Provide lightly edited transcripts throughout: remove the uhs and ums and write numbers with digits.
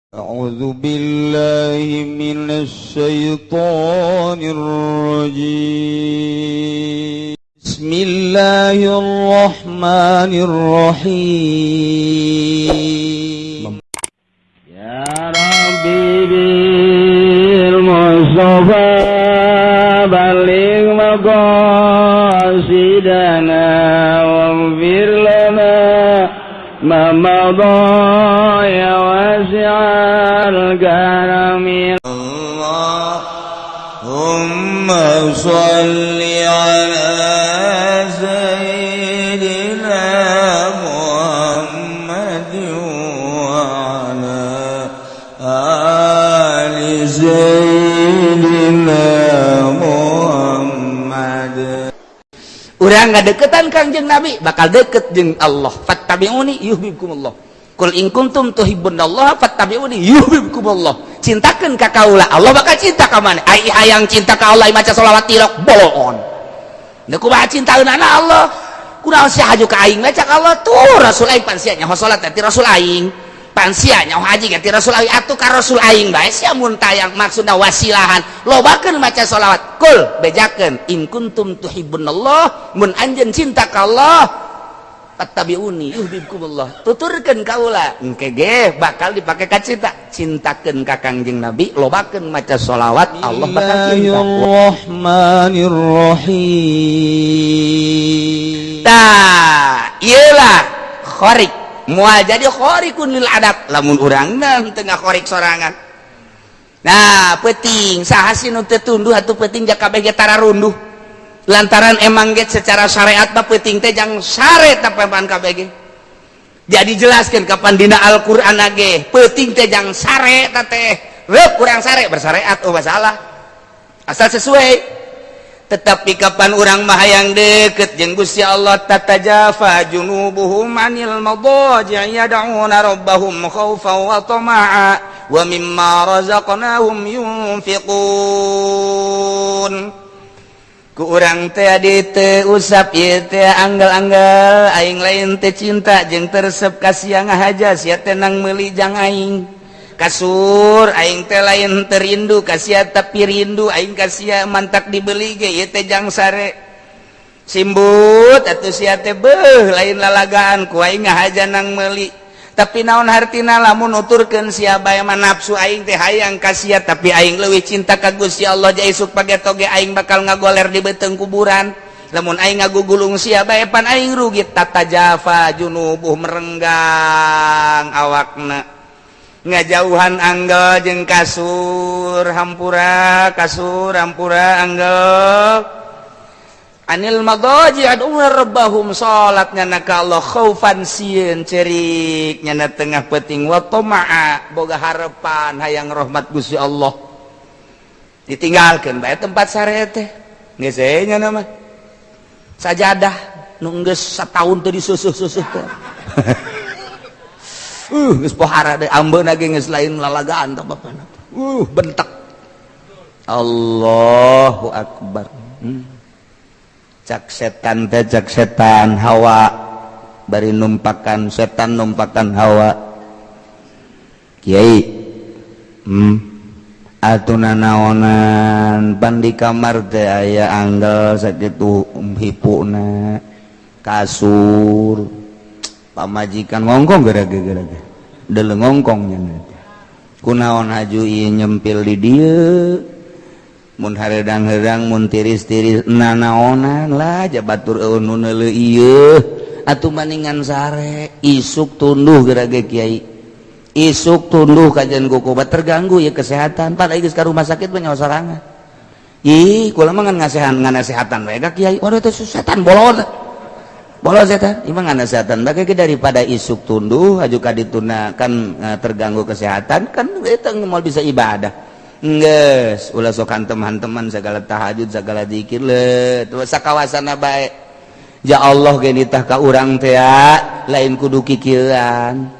أعوذ بالله من الشيطان الرجيم. بسم الله الرحمن الرحيم. يا ربي بالمصطفى بلغ مقاصدنا واغفر لنا ما مضى يا واسع الكرم. اللهم صل على سيدنا محمد وعلى آل سيدنا محمد. Urang ngadeketan Kangjeng Nabi bakal deket jeung Allah. Fattabi'uni yuhibbukumullah. Qul in kuntum tuhibbunallaha fattabi'uni yuhibbukumullah. Cintakeun ka kaula, Allah bakal cinta ka maneh. Ai hayang cinta ka Allah, maca sholawat tilok bolon. Da kumaha cintaeunana Allah? Kunaon sia haju ka aing? Maca ka Allah tuh Rasul aing, pan sia nyaho salat teh ti Rasul aing. Pan sia nyaho haji ge ti Rasul aing, atuh ka Rasul aing bae sia mun tayang maksudna wasilahan. Lobakeun maca sholawat. Kul bejakeun in kuntum tuhibbunallah, mun anjeun cinta ka Allah, fattabi'uni yuhibbukumullah. Tuturkeun kaula engke ge bakal dipake ka cinta. Cintakeun ka Kangjeng Nabi, lobakeun maca sholawat, Allah bakal cinta. الرحمن الرحيم. Tah, iyalah khorik moal jadi khorikun lil adat lamun urangna teu ngakhorik sorangan. Nah, penting saha sih nu teu tunduh atuh penting ja kabeh ge tararunduh, lantaran emang ge secara syariat mah penting teh jang sare tapepan kabeh ge. Jadi jelaskan kapan dina Al-Qur'an ge penting teh jang sare ta teh reup kurang sare bersyariat, oh masalah asal sesuai. Tetapi kapan urang mah hayang deket jeung Gusti Allah, tatajafa junubuhum anil madaji yad'una rabbahum khaufan wa tama'a wa mimma razaqnahum yunfiqun. Ku urang teh di teu usap ieu teh anggal-anggal aing lain teh cinta jeung teu resep ka sia, ngahaja sia teh nang meuli jang aing kasur. Aing teh lain teu rindu ka sia, tapi rindu aing ka sia, mantak dibeli ge ieu teh jang sare. Simbut atuh sia teh, beuh lain lalagaan ku aing ngahaja nang meuli. Tapi naon hartina lamun nuturkeun sia bae mah? Nafsu aing teh hayang ka sia, tapi aing leuwih cinta ka Gusti Allah. Ja isuk pageto ge aing bakal ngagoler di beuteung kuburan. Lamun aing ngagugulung sia bae, pan aing rugi. Tatajafa junubuh, merenggang awakna, ngajauhan anggel jeung kasur, hampura kasur, hampura anggel. Anil madaji ad'una rabbahum, salat nyana ka Allah, khaufan sieun, cerik nyana tengah peuting, wa tama'a boga harapan hayang rahmat Gusti Allah. Ditinggalkeun bae tempat sare teh, geus we nya mah sajadah nu geus sataun teu disusuh-susuh teh. Geus pohara deui, ambeuna ge geus lain lalagaan tah bapana. Bentek. Allahu akbar. Cak setan teh, cak setan hawa bari numpakan setan, numpakan hawa, kiai, atuh nanaonan pan di kamar teh aya anggel sakitu hipuna kasur. Pamajikan ngongkong gara-gara dele ngongkong nya, kunaon haju ieu nyempil di dieu? Mun hareudang-heudang, mun tiris-tiris, nanaonan lah, jabatur eueuh nu neuleuh ieu. Atuh maningan sare, isuk tunduh gerage kiai, isuk tunduh kajian kukubat terganggu ya kesehatan. Pada geus ka rumah sakit mah nyawa sorangan. Ih, kula mah ngan ngasehan, ngan nasehatan bae ka kiai. Waduh, itu setan bolon bola setan emang ngan nasehatan bae daripada isuk tunduh aju ka dituna kan terganggu kesehatan kan, itu mau bisa ibadah. Geus ulah sok hantem-hanteman segala tahajud, segala zikir le tuh sakawasana bae. Ya Allah ge nitah ka urang teh lain kudu kikieuan.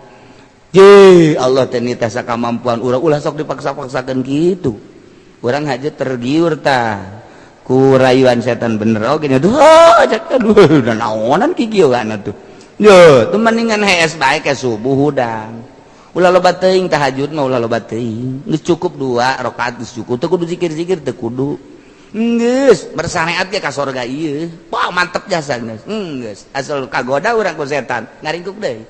Je Allah teh nitah sakamampuan urang, ulah sok dipaksa-paksakeun kitu. Urang aja tergiur tah ku rayuan setan, bener oge nya. Duh, aduh, naonan kikieuan atuh. Yo, tuh mendingan hees bae ke subuh hudang. Ulah loba teuing tahajud mah, ulah loba teuing, geus cukup dua rakaat geus cukup, teu kudu zikir-zikir, teu kudu. Geus bersareat ge ka sorga ieu. Wah, mantep jasa geus. Geus asal kagoda urang ku setan, ngaringkuk deui.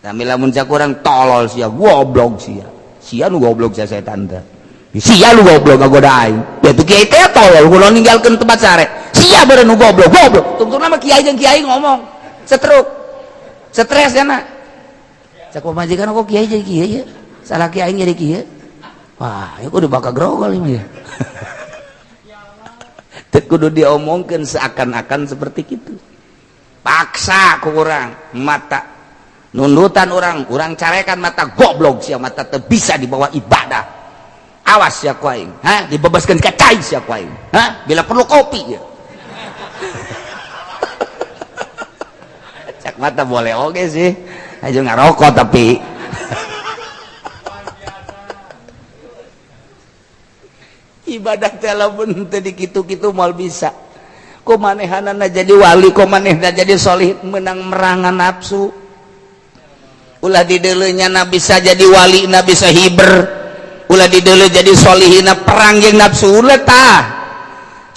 Tapi lamun cak urang, tolol sia, goblok sia. Sia nu goblok sia, setan teh. Sia lu goblok ngagoda aing. Ya tuh kiai teh tolol, kulo ninggalkeun tempat sare. Sia beureun nu goblok, goblok. Tungtungna mah kiai jeung kiai ngomong. Setruk. Stres kana. Cak pamajikan, kok kiai jadi kiai ya? Salah kiai jadi kiai. Wah, ya kudu bakal grogol ini ya. Teu kudu diomongkeun seakan-akan seperti itu. Paksa ku urang mata nundutan orang, urang carekan mata, goblok sia, mata teu bisa dibawa ibadah. Awas ya ku aing, ha, dibebaskeun ka cai sia ku aing. Ha, bila perlu kopi ya. Cak mata boleh oge sih. Aja ngarokok tapi ibadah teh lamun teu dikitu-kitu moal bisa. Ku manehanana jadi wali, ku manehna jadi solih menang merangan nafsu. Ulah dideuleunya na bisa jadi wali, na bisa hiber. Ulah dideuleu jadi solihina perang jeung nafsu ulah tah.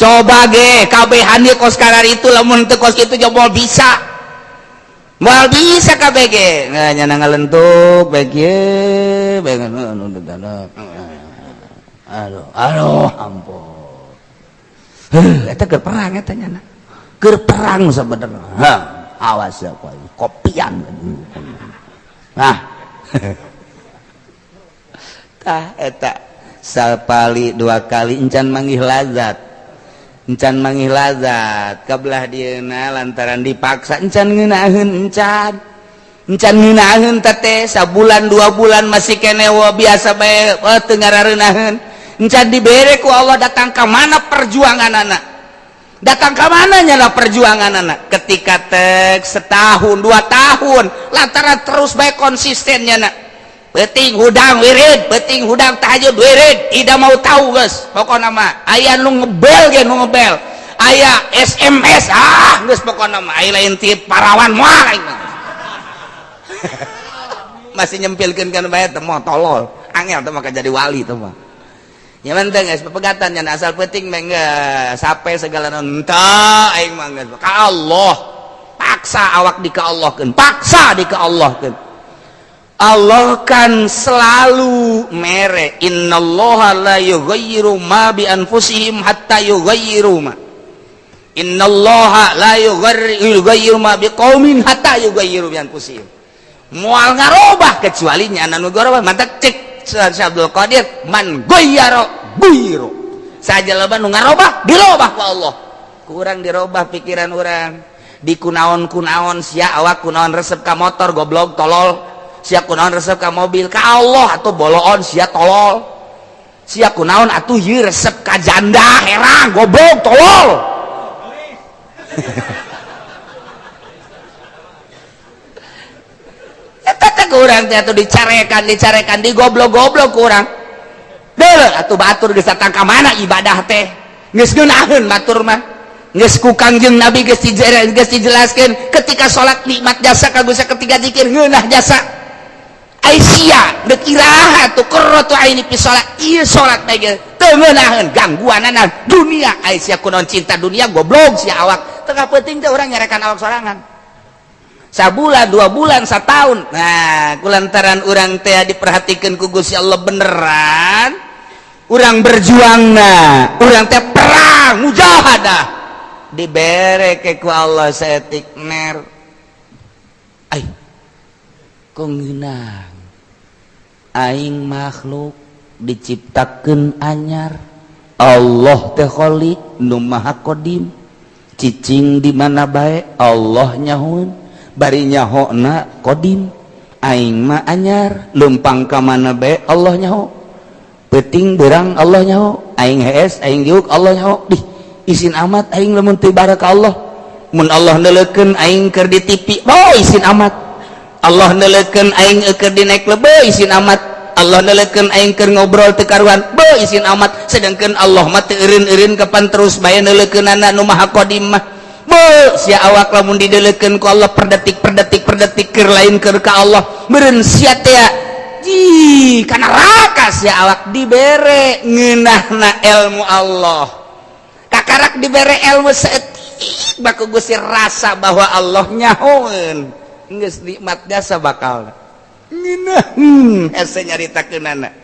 Coba ge kabehan ge kos karar itu, lamun teu kos kitu moal bisa. Moal bisa kabeh ge. Nah, nya ngalentuk bae kieu bae. Aduh, aduh, ampun. Heuh, eta keur perang eta nya. Keur perang sabenerna. Ha, awas ya kopian. Nah. Tah eta sapali dua kali encan manggih lazat. Encan manggih lazat kabelah dieuna lantaran dipaksa encan ngeunaheun encan. Encan ngeunaheun teh sabulan 2 bulan masih keneh biasa bae teu ngarareunaheun. Encan dibere ku Allah datang ka mana perjuangan anak. Datang ka mana nyala perjuangan anak ketika tek setahun 2 tahun lantaran terus bae konsistennya nak. Penting hudang wirid, penting hudang tahajud wirid, tidak mau tahu guys. Pokokna mah aya nu ngebel ge nu ngebel. Aya SMS ah geus pokokna mah aya lain ti parawan moal aing mah. Masih nyempilkeun kan bae teh moal tolol. Angel teh maka jadi wali teh mah. Ya menteng guys, pepegatan nya asal penting mah geus sampai segala entah aing mah geus ka Allah. Paksa awak di ka Allahkeun, paksa di ka Allahkeun. Allah kan selalu mere innallaha la yughayyiru ma bi anfusihim hatta yughayyiru ma. Innallaha la yughayyiru ma biqaumin hatta yughayyiru bi anfusihim. Moal ngarobah kecuali nya anu garobah. Mantak cek Syekh Abdul Qadir man ghayyara ghayyira. Saja loba nu ngarobah dirobah ku Allah. Kurang dirobah pikiran urang. Di kunaon-kunaon sia awak kunaon resep ka motor goblok tolol. Sia kunaon resep ka mobil ka Allah atuh boloon sia tolol. Sia kunaon atuh ieu resep ka janda herang goblok tolol. Eta teh kurang teh atuh dicarekan, dicarekan digoblok-goblok kurang. Deuleu atuh batur geus datang ka mana ibadah teh. Geus ngeunaheun batur mah. Geus ku Kangjeng Nabi geus dijelaskeun ketika salat nikmat jasa kagusa ketika zikir ngeunah jasa. Ai sia deuk iraha atuh qurratu aini fi salat ieu salat teh ge teu ngeunaheun gangguanana dunia. Ai sia kunaon cinta dunia goblok sia awak. Tengah penting teh urang nyarekan awak sorangan. Sabulan, 2 bulan, setahun. Nah, kulantaran urang teh diperhatikan ku Gusti Allah beneran, urang berjuang nah, urang teh perang mujahadah. Dibere ke ku Allah saetik ner. Ai, kok ngeunang? Aing makhluk diciptakeun anyar. Allah teh Khalik nu Maha Qadim. Cicing di mana bae Allah nyahueun. Bari nyahona qadim. Aing mah anyar lempang ka mana bae Allah nyaho. Peuting beurang Allah nyaho. Aing hees aing diuk Allah nyaho. Dih isin amat aing lamun teu ibadah ka Allah. Mun Allah neuleukeun aing keur di TV, oh isin amat. Allah neuleukeun aing keur di naik lebe isin amat. Allah neuleukeun aing keur ngobrol teu karuan, beuh isin amat. Sedangkan Allah mah teu eureun-eureun kapan terus bae neuleukeunana nu Maha Qadim mah. Be, sia awak lamun didelekeun ku Allah per detik, per detik, per detik keur lain keur ka Allah, meureun sia teh ji ka neraka. Sia awak dibere ngeunahna ilmu Allah, kakarak dibere ilmu saeutik baku Gusti, rasa bahwa Allah nyahoeun, geus nikmat jasa bakal ngeunaheun hese nyaritakeunana,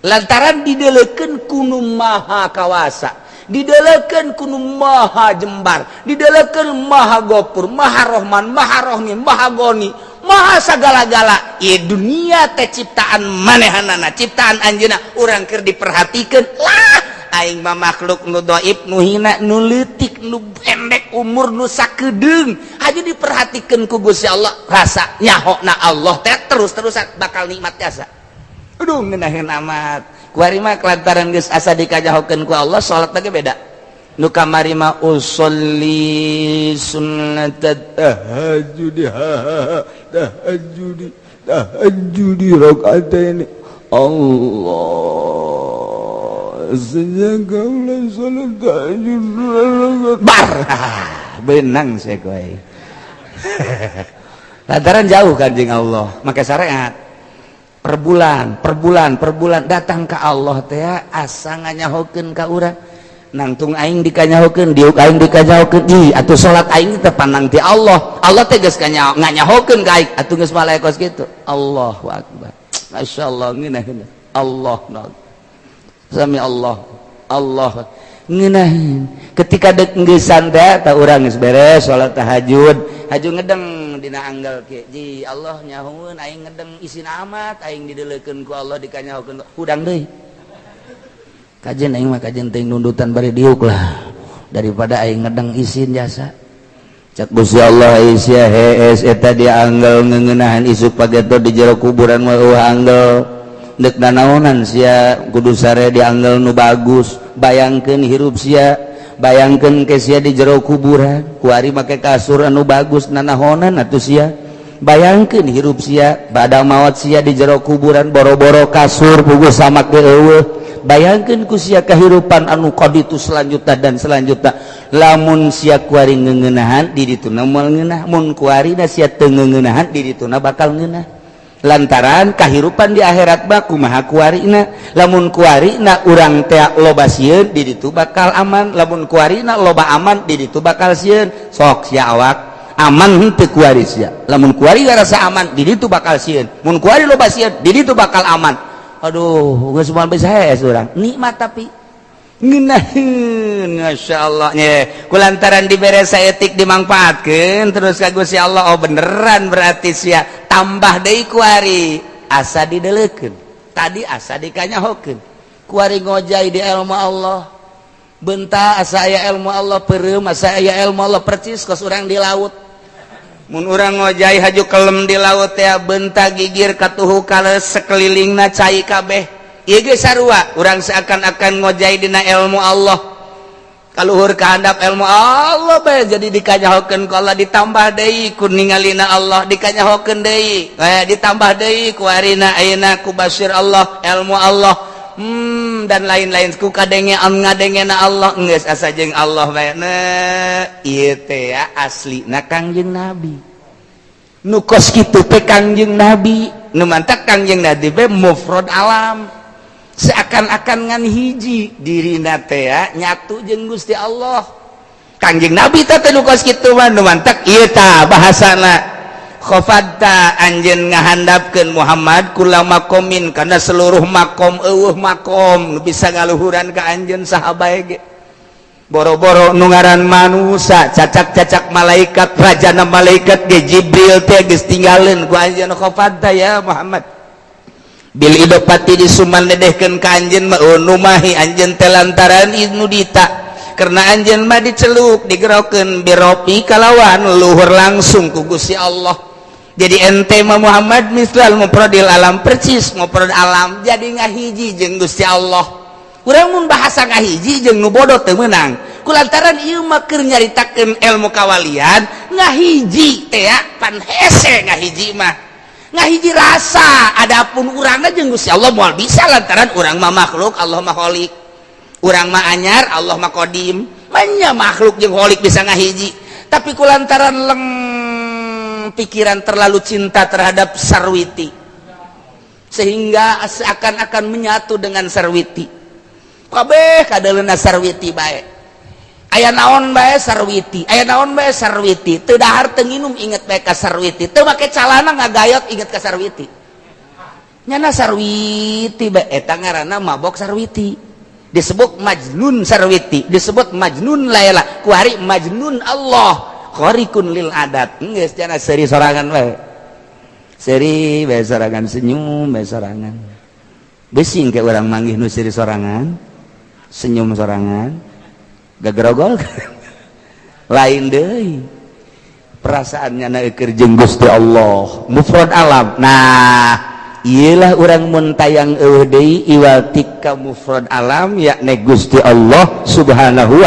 lantaran didelekeun ku Nu Maha Kawasa, didelekeun ku Nu Maha Jembar, didelekeun Maha Gopur, Maha Rohman, Maha Rohim, Maha Goni, Maha sagala-gala. Ieu dunia teh ciptaan manehanana, ciptaan anjeunna, urang keur diperhatikeun lah. Aing mah makhluk nu dhaif, nu hina, nu leutik, nu pendek umur, nu sakedeung aja diperhatikeun ku Gusti Allah, rasa nyahona Allah teh terus-terusan bakal nikmat jasa. Aduh, ngeunaheun amat. Kuari mah kelantaran geus asa dikajahokeun ku Allah, salat lagi beda. Nu kamari mah usolli sunnat tahajud, tahajud, tahajud rakaatain. Allah, sejak kaula salat tahajud. Bar benang saya kowe lantaran jauh kan jeung Allah, make syariat per bulan, per bulan, per bulan datang ke Allah teh asa nganyahokeun ka urang, nangtung aing dikanyahokeun, diuk aing dikanyahokeun. Ih, atuh salat aing teh pandang ti Allah, Allah teh geus nganyahokeun ka aing atuh, geus malaikat kitu. Allahu akbar, masyaallah, ngeunaheun Allah. Sami Allah, Allah ngeunaheun. Ketika dek ngeusan teh ta urang geus beres salat tahajud, haju ngedeng dina anggal kieu, ji Allah nyahoeun aing, ngedeng isin amat aing dideulekeun ku Allah, dikanyahokeun. Hudang deui, kajen aing mah, kajen teuing nundutan bari diuk lah daripada aing ngedeng isin jasa. Cak Gusti Allah, sia hees eta dia anggal ngeunahan, isuk pageto di jero kuburan mah eueuh anggal, deuk nanaonan sia kudu sare di anggal nu bagus? Bayangkeun hirup sia, bayangkeun ke sia di jero kuburan kuari make kasur anu bagus, nanahonan atuh sia? Bayangkeun hirup sia bada maot, sia di jero kuburan boro-boro kasur, puguh sama ke eueuh. Bayangkeun ku sia kehidupan anu kaditu selanjutnya dan selanjutnya. Lamun sia kuari ngeunahan di dituna moal ngeunah, mun kuari da sia teu ngeunahan di dituna bakal ngeunah, lantaran kahirupan di akhirat baku maha kuarina. Lamun kuarina urang teh loba sieun, di ditu bakal aman. Lamun kuarina loba aman, di ditu bakal sieun. Sok sia awak aman henteu kuari sia? Lamun kuari rasa aman, di ditu bakal sieun. Mun kuari loba sieun, di ditu bakal aman. Aduh, geus moal bisa hees urang nikmat, tapi ngeunaheun, Masya Allah nya. Kulantaran dibere saeutik dimangfaatkeun terus ka Gusti Allah. Oh, beneran berarti sia tambah deui kuari asa didelekeun tadi, asa dikanyahokeun kuari, ngojai di ilmu Allah, benta asa aya ilmu Allah, peureum asa aya ilmu Allah, percis kos urang di laut. Mun urang ngojai haju kelem di laut teh, benta gigir katuhu kales, sekelilingna cai kabeh. Ieu ge sarua, urang seakan-akan ngojai dina ilmu Allah, kaluhur kahandap ilmu Allah bae, jadi dikanyahokeun ku Allah, ditambah deui ku ningalina Allah, dikanyahokeun deui, ditambah deui ku harina ayeuna ku basir Allah, ilmu Allah, dan lain-lain, ku kadenge ngadengena Allah, geus asa jeung Allah bae. Ieu teh ya aslina Kangjeng Nabi nu kos kitu teh. Kangjeng Nabi nu mantak Kangjeng Nabi be mufrad alam, seakan-akan ngan hiji dirina teh ya, nyatu jeung Gusti Allah. Kangjeng Nabi teh nu kos kitu mah. Nu mantak ieu tah bahasana khafadta, anjeun ngahandapkeun Muhammad, kula makomin, karena seluruh makom. Eueuh makom nu bisa ngaluhuran ka anjeun, saha bae ge, boro-boro nu ngaran manusa, cacak-cacak malaikat, rajana malaikat ge, Jibril teh geus tinggalin ku anjeun. Khafadta ya Muhammad bil idopati, disuman dedehkeun ka anjeun mah numahi anjeun teh lantaran nudita, karena anjeun mah diceluk, digerokeun biropi kalawan luhur langsung ku Gusti Allah. Jadi ente mah Muhammad mislal mufradil alam, percis mufrad alam, jadi ngahiji jeung Gusti Allah. Urang mun bahasa ngahiji jeung nu bodoh teu meunang, kulantaran ieu mah keur nyaritakeun ilmu kawalian. Ngahiji teh pan hese, ngahiji mah ngahiji rasa. Adapun urangna jeung Gusti Allah moal bisa, lantaran urang mah makhluk, Allah mah kholik. Urang mah anyar, Allah mah qadim. Manya makhluk jeung kholik bisa ngahiji? Tapi kulantaran leng pikiran terlalu cinta terhadap Sarwiti, sehingga seakan-akan menyatu dengan Sarwiti. Kabeh kadaleuna Sarwiti bae, aya naon bae Sarwiti, aya naon bae Sarwiti. Teu dahar, teu nginum, inget bae ka Sarwiti. Teu make calana, ngagayot, inget ka Sarwiti. Nyana Sarwiti bae. Eta ngaranna mabok Sarwiti, disebut Majnun Sarwiti, disebut Majnun Laila, kuari Majnun Allah, khariqun lil adat. Geus cenah seuri sorangan bae, seuri bae sorangan, senyum bae sorangan. Besing ke urang manggih nu seuri sorangan, senyum sorangan, gagerogol lain deui perasaannya na keur jeung Gusti Allah mufrad alam. Nah, iyalah urang mun tayang eueuh deui iwal tika mufrad alam, yakni Gusti Allah Subhanahu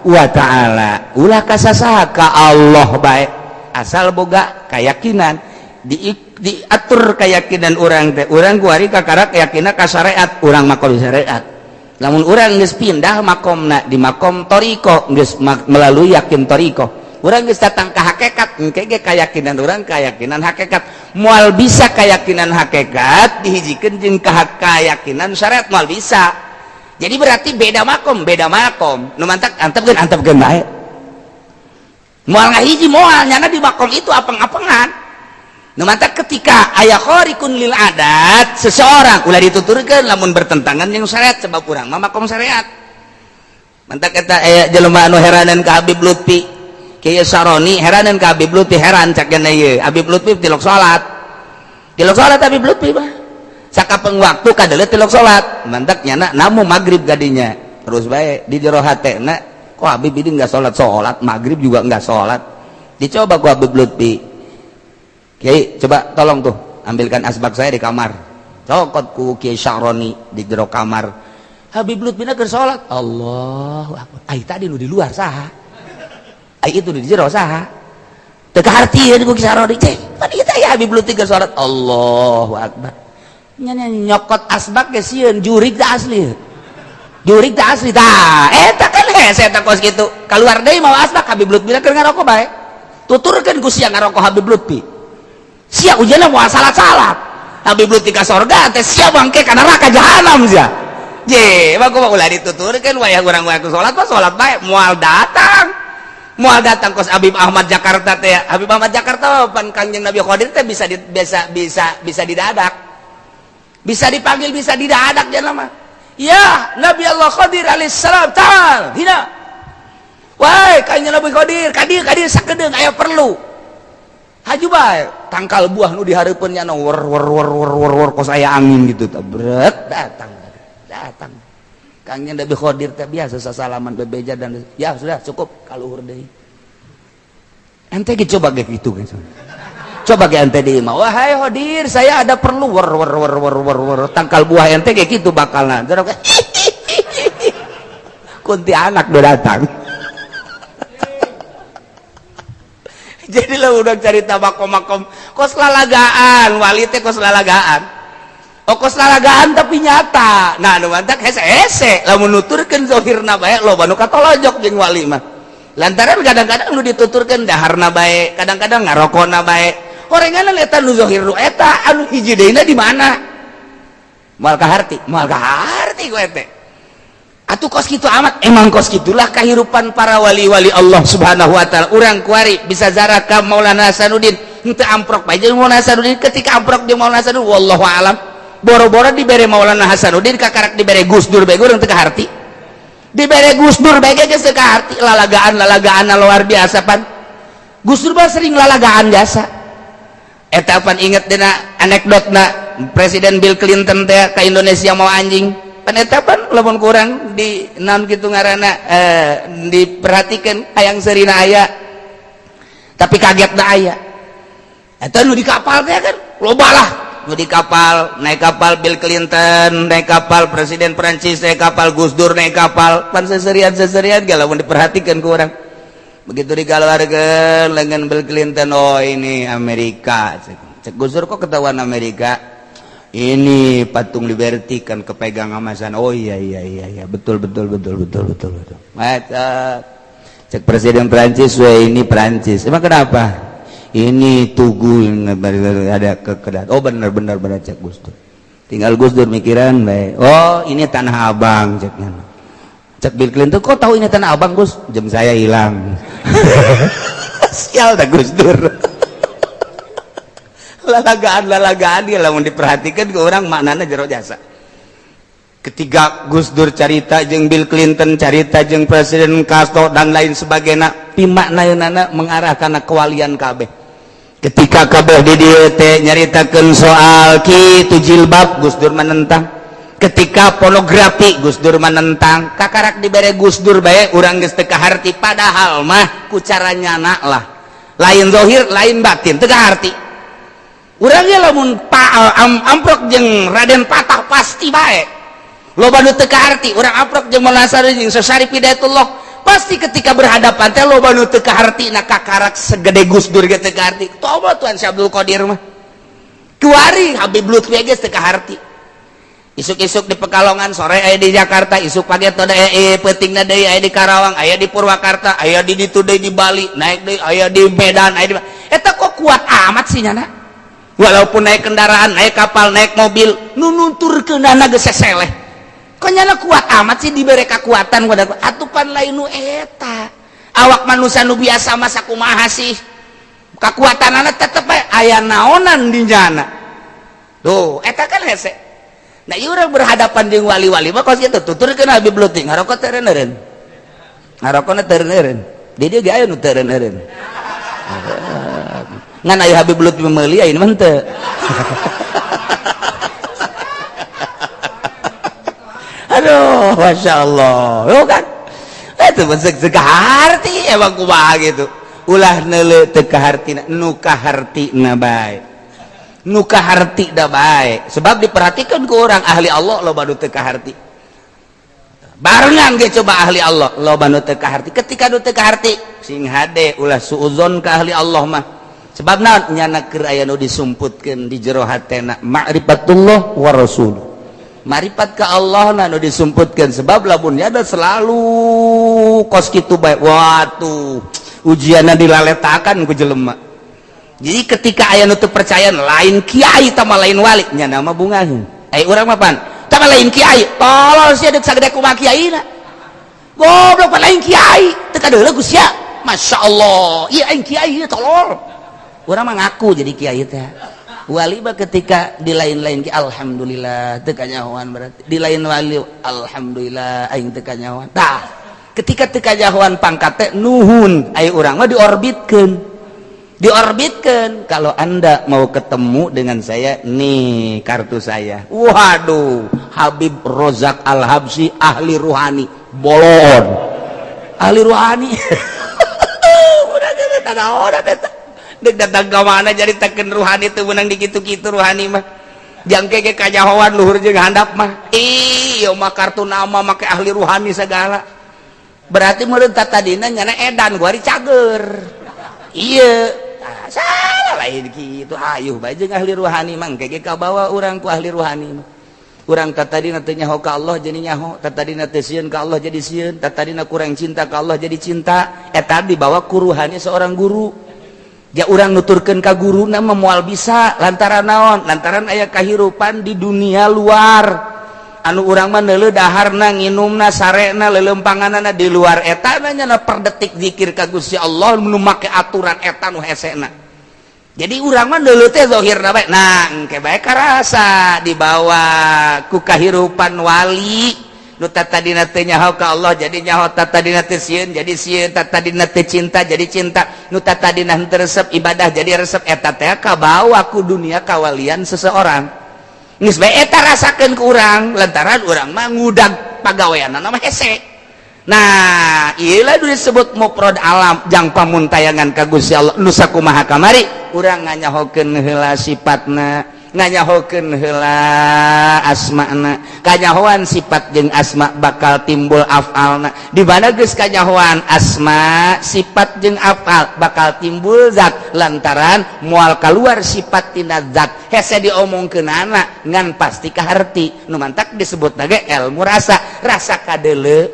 wa ta'ala. Ulah kasasaha, ka Allah bae, asal boga keyakinan. Diatur keyakinan urang teh. Urang kuari kakara keyakinan ka syariat, urang makom syariat. Lamun urang geus pindah makomna di makom thoriqoh, geus melalui yakin thoriqoh, urang geus datang ka hakikat, engke ge keyakinan urang keyakinan hakikat. Moal bisa keyakinan hakikat dihijikeun jeung ka keyakinan syariat, moal bisa. Jadi berarti beda makom, beda makom. Nu mantak antepkeun, antepkeun bae, moal ngahiji, moal. Nyana di makom itu apeng-apengan. Nu mantak ketika aya khariqun lil adat seseorang, ulah dituturkeun lamun bertentangan yang syariat, sebab urang mah makom syariat. Mantak eta aya jelema anu heranan ka Habib Lutfi, Kiai Saroni heranan ka Habib Lutfi. Heran cak ieu Habib Lutfi tilok salat, tilok salat. Habib Lutfi mah sakapeng waktu kadeuleu tilok salat. Mantak nyana namu maghrib gadinya terus bae di jero hatena, kok Habib ini enggak salat, salat maghrib juga enggak salat. Dicoba ku Habib Lutfi, "Kiai, coba tolong tuh ambilkan asbak saya di kamar." Cokot ku Kiai Syaroni di jero kamar. Habib Lutfi keur salat. Allahu akbar. Ai tadi nu di luar saha? Ai itu di jero saha? Teu kahartieun ku Kiai Syaroni. Cek pan ieu teh Habib Lutfi keur salat. Allahu akbar. Nya nyokot asbak ge sieun, jurig teh asli, jurig teh asli. Tah, eta kan hese eta kos kitu. Keluar deui mau asbak, Habib Lutfi keur ngarokok bae. Tuturkeun ku sia ngarokok Habib Lutfi. Sia ujianna moal salat-salat. Habib Lutfi ka sorga teh, sia bangke ka neraka jahanam sia. Je, mah kumaha? Ulah dituturkeun. Wayah urang wayah ku salat mah salat bae, moal datang, moal datang kos Habib Ahmad Jakarta teh. Habib Ahmad Jakarta pan Kangjeng Nabi Khadir teh bisa di, bisa bisa bisa didadak, bisa dipanggil, bisa didadak. Jangan lama ya. Nabi Allah Khadir alaihissalam, ta'al hina. Wahai Kanjeng Nabi Khadir, kadir kadir sakedeung, aya perlu. Haju bae. Tangkal buah nu dihareupeun nya wer wer wer wer wer wer, kos aya angin gitu, tabret datang, datang Kangjeng Nabi Khadir teh. Biasa sasalaman, bebeja, dan ya sudah cukup, kaluhur deui. Ente ge coba ge gitu kan. Coba ge ente di imah, "Wahai Khadir, saya ada perlu." Wer wer wer wer wer wer, tangkal buah ente kayak gitu bakalna. Kuntianak udah datang. Jadi lah udah cerita makom-makom kos lalagaan wali teh, kos lalagaan, oh, kos lalagaan tapi nyata. Nah, nu mantak hese hese lamun nuturkeun zohirna bae, loba nu katolojok jeung wali mah, lantaran kadang-kadang nu dituturkeun daharna bae, kadang-kadang ngarokona bae. Horengan eta nu zohir nu eta anu hiji deuna di mana, moal kaharti, moal kaharti ku ente. Atuh kos kitu amat. Emang kos gitulah kehidupan para wali-wali Allah Subhanahu wa ta'ala. Urang kuari bisa zarah ka Maulana Hasanuddin, henteu amprok bae jeung Maulana Hasanuddin. Ketika amprok jeung Maulana Hasanuddin, wallahu alam, boro-boro dibere Maulana Hasanuddin, kakarak dibere Gus Dur bae urang teu kaharti. Dibere Gus Dur bae geus teu kaharti. Lalagaan lalagaan luar biasa pan. Gus Dur mah sering lalagaan biasa. Eta pan inget dina anekdotna Presiden Bill Clinton teh ke Indonesia mau anjing pan. Eta pan lamun kurang di naon kitu ngaranna, diperhatikan hayang seurina aya, tapi kaget da aya. Eta nu di kapal teh kan loba lah nu di kapal. Naik kapal Bill Clinton, naik kapal Presiden Prancis, naik kapal Gus Dur, naik kapal pan seserian seserian ge lamun diperhatikan ku urang. Begitu dikeluarkan lengan Bill Clinton, "Oh, ini Amerika." Cek Gus Dur, "Kok ketahuan Amerika?" "Ini patung Liberty kan kepegang sama sana." "Oh, iya iya iya iya betul betul betul betul betul betul." Mata Cek Presiden Prancis we, ini Prancis. Emang kenapa? Ini tugu yang ada ke. Oh, bener bener bener, cek Gus Dur. Tinggal Gus Dur mikiran bae. Oh, ini Tanah Abang, ceknya. Cek Bill Clinton, kok tahu ini Tanah Abang, Gus? Jam saya hilang. Sial dah Gus Dur. Lalagaan lalagaan dia, lamun diperhatikan ke orang maknanya jero jasa. Ketika Gus Dur carita jeung Bill Clinton, carita jeung Presiden Castro dan lain sebagainya, pimaknaeunana mengarah kana kewalian kabeh. Ketika kabeh di dieu teh nyaritakeun soal kitu jilbab, Gus Dur menentang. Ketika pornografi, Gus Dur menentang. Kakarak dibere Gus Dur bae, urang geus teu kaharti, padahal mah ku cara nyana lah, lain zahir lain batin teu kaharti. Urangnya lamun amprok jeung Raden Patah pasti bae loba nu teu kaharti. Urang amprok jeung Maulana jeung Syarif Hidayatullah, pasti ketika berhadapan teh loba nu teu kaharti. Na kakarak segede Gus Dur ge teu kaharti. Toba Tuan Syekh Abdul Qadir mah kuari, Habib Lutfi ge teu kaharti. Isuk-isuk di Pekalongan, sore aya di Jakarta, isuk pagi atau peutingna deui aya di Karawang, aya di Purwakarta, aya di ditu deui di Bali, naik deui aya di Medan, aya di eta. Kok kuat amat sih nyana? Walaupun naik kendaraan, naik kapal, naik mobil, nu nunturkeunana geus seseleh, kok nyana kuat amat sih? Dibere kekuatan pada atupan lain nu eta awak manusia nu biasa masa kumaha sih kekuatanana? Tetep aya naonan di nyana tuh, eta kan hese. Nah, ieu urang berhadapan jeung wali-wali mah kos kitu. Tuturkeun Habib Lutfi ngarokok teu eureun, ngarokona teu eureun. Di dieu ge aya nu teu eureun, ngan aya Habib Lutfi meuli, aya mah henteu. Aduh, masya Allah. Oh kan itu teu kaharti. Emang kumaha gitu, ulah neuleu teu kahartina, nu kahartina bae, nu kaharti da bae. Sebab diperhatikan ke orang ahli Allah loba nu teu kaharti. Barengan ge coba ahli Allah loba nu teu kaharti. Ketika nu teu kaharti, sing hade, ulah suuzon ka ahli Allah mah. Sebab naon? Nyana keur aya nu disumputkeun di jero hatena, ma'rifatullah wa rasul, marifat ka Allah na nu disumputkeun. Sebab lamun ada selalu kos kitu bae, watuh, ujianna dilaletakan ku jelema. Jadi ketika aya nu teu percaya, lain kiai tama lain wali, nya nama bungaheun. Ai urang mah pan tama lain kiai, tolol sia, deuk sagede kumaha kiai na, goblok, pan lain kiai teu kadeuleu ku sia. Masya Allah, iya aing kiai tolol. Urang mah ngaku jadi kiai teh wali mah. Ketika di lain-lain ki, alhamdulillah teu kanyahoan, berarti di lain wali, alhamdulillah aing teu kanyahoan. Tah, ketika teu kanyahoan pangkat teh nuhun. Ai urang mah diorbitkeun, diorbitkan. Kalau Anda mau ketemu dengan saya, nih kartu saya. Waduh, Habib Rozak Al Habsi ahli ruhani, bolon ahli ruhani. Udah dek datang ke mana jadi teken ruhani tuh menang dikitu-kitu. Ruhani mah jangke ke kanyahoan luhur jeung handap mah. Ih, mah kartu nama make ahli ruhani segala, berarti meureun tadina nyana edan gua cager. Iya, salah, lain gitu. Ayuh bae jeung ahli ruhani mah, engke kabawa urang ku ahli ruhani mah. Urang tadina teu nyaho ka Allah jadi nyaho, tadina teu sieun ka Allah jadi sieun, tadina kurang cinta ka Allah jadi cinta. Eta dibawa ku ruhani seorang guru. Ya urang nuturkeun ka guruna mah moal bisa. Lantaran naon? Lantaran aya kahirupan di dunia luar anu urang mah neuleuh daharna, nginumna, sarena, lelempanganana di luar eta. Nanya per detik zikir ka Gusti Allah nu make aturan eta nu hesena. Jadi urang mah neuleuh teh zahirna bae. Nah, engke bae karasa dibawa ku kahirupan wali nu tadina teu nyaho ka Allah jadi nyaho, tadina teu sieun jadi sieun, tadina teu cinta jadi cinta, nu tadina henteu resep ibadah jadi resep. Eta teh kabawa ku dunia kawalian seseorang. Geus bae eta rasakeun ku urang, lantaran urang mah ngudag pagaweanna mah hese. Nah, ieu lah disebut muprod alam jang pamuntayangan ka Gusti Allah nu sakumaha kamari. Urang nganyahokeun heula sifatna, nganyahokeun heula asmana. Kanyahoan sifat jeung asma bakal timbul afalna. Di mana geus kanyahoan asma, sifat jeung afal, bakal timbul zat, lantaran moal keluar sifat tina zat. Hese diomongkeunana, ngan pasti kaharti. Nu mantak disebut ge ilmu rasa, rasa kadeuleu.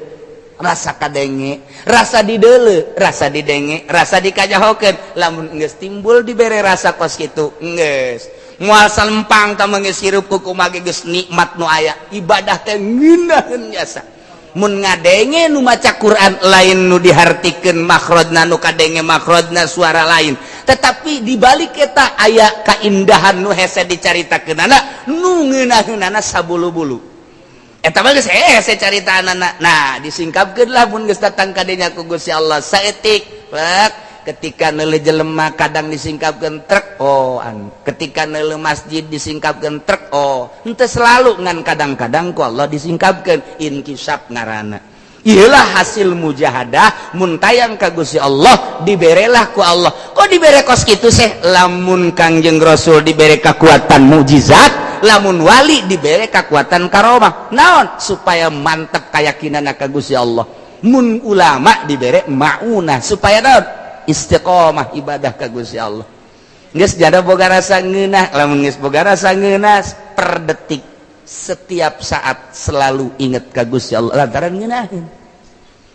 Rasa kadenge, rasa dideuleu, rasa didenge, rasa dikajahokeun. Lamun geus timbul dibere rasa kos kitu, geus moal salempang ta geus hirup ku kumaha geus nikmat nu aya. Ibadah teh ngeunaheun jasa mun ngadenge nu maca Quran, lain nu dihartikeun makhrajna, nu kadenge makhrajna suara lain, tetapi di balik eta aya kaindahan nu hese dicaritakeunana, nu ngeunaheunana sabulu-bulu. Eta mah geus hese caritaanana. Nah, disingkapkeun lah mun geus datang ka dinya ku Gusti Allah saeutik. Ketika neuleu jelema kadang disingkapkeun trek, oh an. Ketika neuleu masjid disingkapkeun trek, oh. Henteu selalu, ngan kadang-kadang ku Allah disingkapkeun, inkisaf ngaranna. Iyalah hasil mujahadah. Mun tayang ka Gusti Allah, diberelah ku Allah. Kok dibere kos kitu seh? Lamun Kangjeng Rasul dibere kekuatan mukjizat, lamun wali dibere kekuatan karomah. Naon? Supaya mantep keyakinan ka Gusti Allah. Mun ulama dibere maunah, supaya naon? Istiqomah ibadah ka Gusti Allah. Geus jada boga rasa ngeunah. Lamun geus boga rasa ngeunah, per detik, setiap saat selalu inget ka Gusti Allah, lantaran ngeunaheun,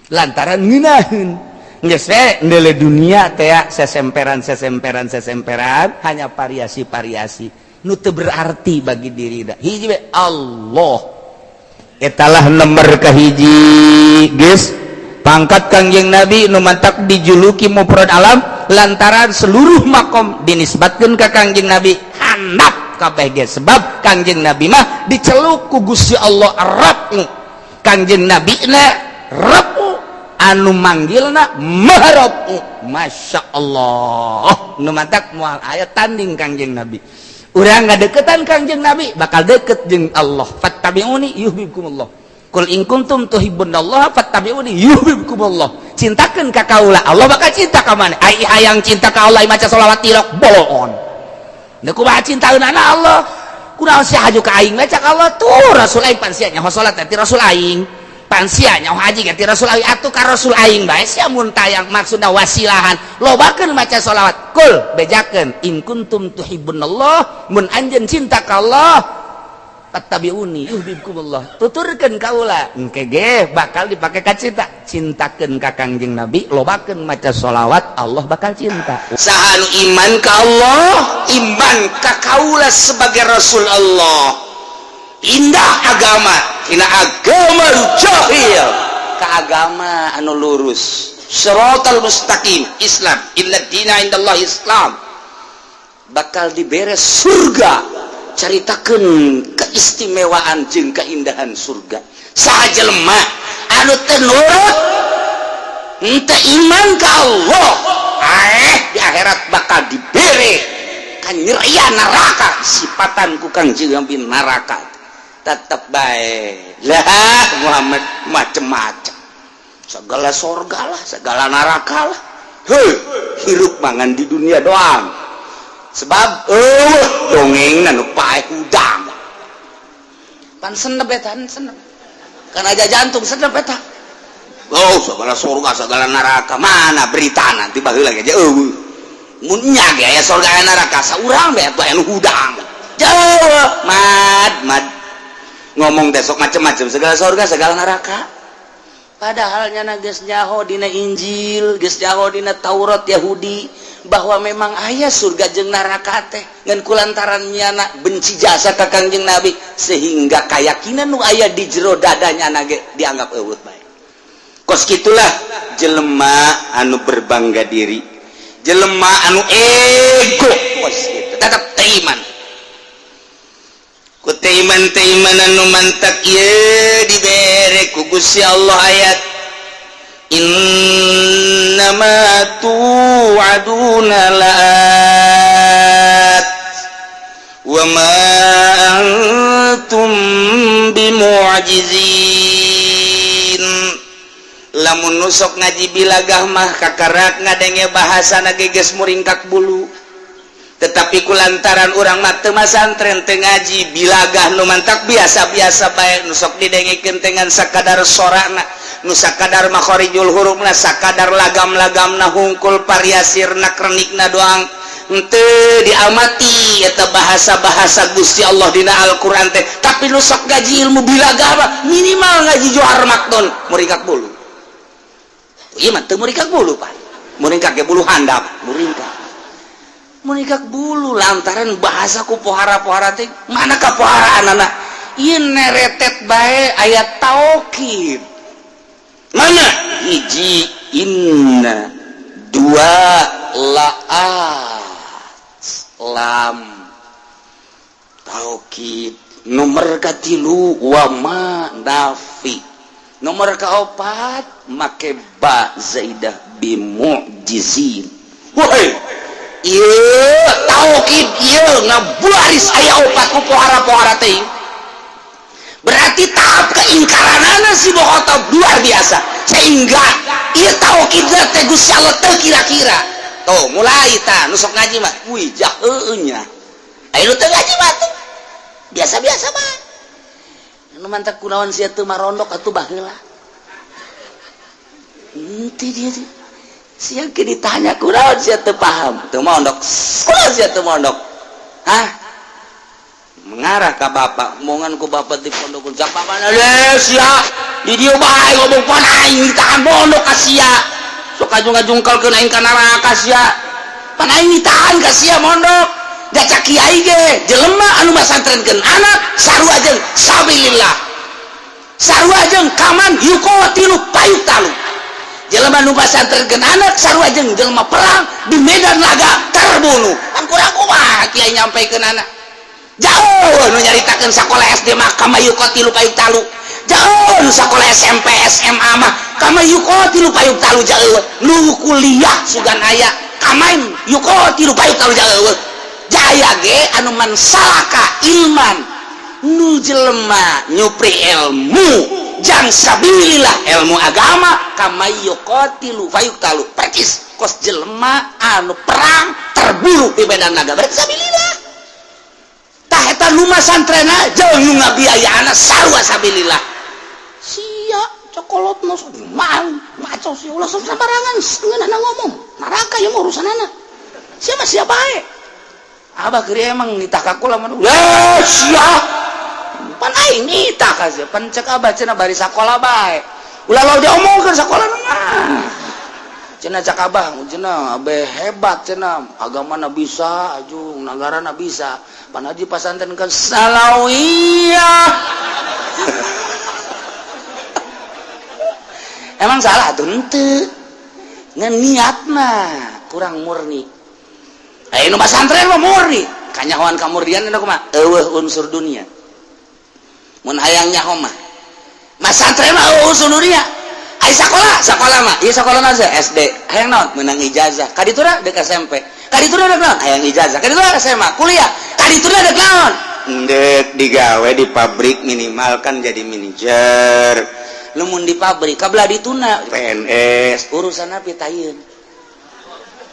lantaran ngeunaheun. Geus we ndeule dunia teh sesemperan, sesemperan, sesemperan, hanya variasi-variasi nu teu berarti bagi diri. Da hiji we, Allah etalah nomor kahiji. Geus pangkat Kangjeng Nabi nu mantak dijuluki mufrad alam, lantaran seluruh makom dinisbatkeun ka Kangjeng Nabi, handap kabeh ge, sebab Kangjeng Nabi mah diceluk ku Gusti Allah Rabbu. Kangjeng Nabi na Rabbu, anu manggilna Maha. Masya Allah, nu mantak moal aya tanding Kangjeng Nabi. Urang ngadeukeutan Kangjeng Nabi bakal deket jeung Allah. Fattabi'uni yuhibbukumullah. Qul in kuntum tuhibbunallaha fattabi'uni yuhibbukumullah. Cintakeun ka kaula, Allah bakal cinta ka maneh. Ai hayang cinta ka Allah, maca sholawat tilok bolon. Da kumaha cintaeunana Allah? Kunaon sia haju ka aing? Maca Allah tuh Rasul aing, pan sia nyaho salat ti Rasul aing, pan sia nyaho haji ti Rasul aing, atuh ka Rasul aing bae sia mun tayang. Maksudna wasilahan, lobakeun maca sholawat. Kul, bejakeun, in kuntum tuhibbunallah, mun anjeun cinta ka Allah, fattabi'uni yuhibbukumullah, tuturkeun kaula, engke ge bakal dipake ka cinta. Cintakeun ka Kangjeng Nabi, lobakeun maca sholawat, Allah bakal cinta. Saha nu iman ka Allah, iman ka kaula sebagai Rasul Allah, pindah agama tina agama jahil ka agama anu lurus, siratal mustaqim, Islam. Inna dina indallah Islam, bakal dibere surga. Caritakeun keistimewaan jeung keindahan surga. Saha jelema anu teu nurut, henteu iman ka Allah, di akhirat bakal dibere kanyerian neraka, sifatan ku Kangjeng Nabi neraka. Tetep bae lah Muhammad macem-macem, segala sorga lah, segala neraka lah. Hei, hirup mangan di dunia doang, sebab dongeng nu paeh hudang pan senep eta, senep kan aja jantung senep eta. Oh, segala surga, segala neraka, mana berita nanti baheula aja. Eueuh, mun nya ge aya surga, aya neraka, saurang bae atuh anu hudang jauh. Mad mad ngomong besok macem-macem, segala surga, segala neraka, padahal nyana geus nyaho dina Injil, geus nyaho dina Taurat Yahudi bahwa memang aya surga jeung neraka teh. Ngan kulantaran nyana benci jasa ka Kangjeng Nabi, sehingga keyakinan nu aya di jero dadanya ge dianggap eueuh bae. Kos kitulah jelema anu berbangga diri, jelema anu ego kos kitu, tetap teu iman. Ku teu iman, teu iman anu mantak ieu dibere ku Gusti Allah ayat innama tu'aduna la'at wa ma antum bimu'jizin. Lamun nusok ngaji bilagah mah kakarak ngadenge bahasa geus muringkak bulu, tetapi kulantaran urang mah teu masantren, teu ngaji bilagah, nu mantak biasa-biasa bae. Nusok didengekeun dengan sakadar sorana, nu sakadar makhorijul hurufna, sakadar lagam-lagamna hungkul, variasi renak-renikna doang, henteu diamati eta bahasa-bahasa Gusti Allah dina Al-Qur'an teh. Tapi nu sok ngaji ilmu bilagah mah, minimal ngaji Johar Maknun, muringkak bulu. Ieu mah teu muringkak bulu, Pak. Muringkak ge bulu handap, muringkak. Muringkak bulu lantaran bahasa ku pohara-pohara teh mana kapoharaan anak. Ieu neretet bae aya taukid. Mana? Hiji inna, dua laat, lam taukid, nomor katilu wama nafi, nomor kaopat make ba zaidah bimu'jizin. Woi, ieu taukid ieu ngabaris aya opat ku pohara-pohara teh. Berarti tahap keingkaranana si Khattab luar biasa sehingga ieu taukid teh Gusti Allah teu kira-kira. Tuh mulai ta nu sok ngaji mah, wih, jaheueuh nya. Ayo nu teu ngaji mah tuh biasa-biasa mah. Nu mantak kunaon sia teu marondok atuh baheula. Henteu dia teh. Sia ke ditanya kunaon sia teu paham, teu mondok. Kunaon sia teu mondok? Hah? Mengarah ka bapak, omongan ku bapak di pondok cak bapak eh sia di dieu bae ngomong, pan aing ditahan pondok ka sia. Sok ngajungkal-ngajungkalkeun aing ka neraka sia. Pan aing ditahan ka sia mondok. Da cak kiai ge jelema anu masantrenkeun anak sarua jeung sabilillah. Sarua jeung kaman yuqatilu fayuqtalu. Jelema nu masantrenkeun anak sarua jeung jelema perang di medan laga terbunuh. Kan kurang kumaha kiai nyampaikeun anak. Jauh nu nyaritakeun sakola SD mah kama yuqatilu fayuqtalu. Jauh nu sakola SMP SMA mah kama yuqatilu fayuqtalu, jauh nu kuliah sugan aya kamain yuqatilu fayuqtalu, jauh jaya ge anu man salaka ilman, nu jelema nyupri ilmu jang sabilillah, ilmu agama, kama yuqatilu fayuqtalu, percis kos jelema anu perang terbunuh di medan laga, berarti sabilillah. Tah eta nu masantrena jeung nu ngabiayaan sarua sabilillah. Sia cokolot nu mau ngaco sia, ulah sok sembarangan ngeunahna ngomong neraka ieu mah urusanana sia mah, sia bae. Abah keur emang nitah ka kula mah, eh sia pan aing nitah ka sia, pan cek abah cenah bari sakola bae, ulah lo diomongkeun sakola mah. Cenah cak abah cenah abe hebat cenah, agamana bisa ajung nagarana bisa, pan haji pasantren kan salawiyah. Emang salah tuh henteu, ngan niat mah kurang murni. Eh, nu pasantren mah murni kanyahoan kamurnian eta kumaha, eueuh unsur dunia. Mun hayang nyaho mah masantren mah eueuh unsur dunia. Ai sakola, sakola mah ieu sakola naon? SD hayang naon? Meunang ijazah. Ka ditura deuk SMP, ka ditura deuk naon? Hayang ijazah. Ka ditura SMA, kuliah, ka ditura deuk naon? Deuk digawe di pabrik, minimal kan jadi manajer. Lamun di pabrik kabelah dituna PNS, urusanna pitayeun,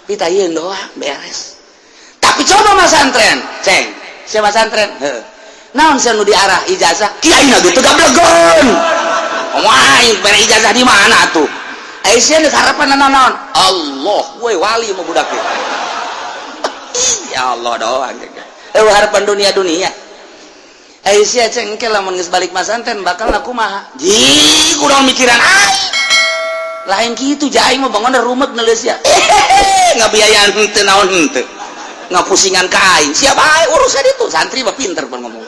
pitayeun doang beres. Tapi coba masantren, ceng siapa masantren heuh naon sia nu diarah ijazah, kiai na gitu gablegon. Wah, bere ijazah di mana tuh? Aisyah geus harapan naon? Allah, we wali mah budak teh. Ya Allah doang. Eueuh harapan dunia-dunia. Aisyah ceng engke lamun geus balik masantren bakal kumaha? Ji, kurang mikiran aing. Lain kitu ja aing mah bangun rumek neuleus ya. Ngabiayaan henteu naon henteu. Ngapusingan ka aing. Siapa aing urusan itu? Santri mah pinter pan ngomong.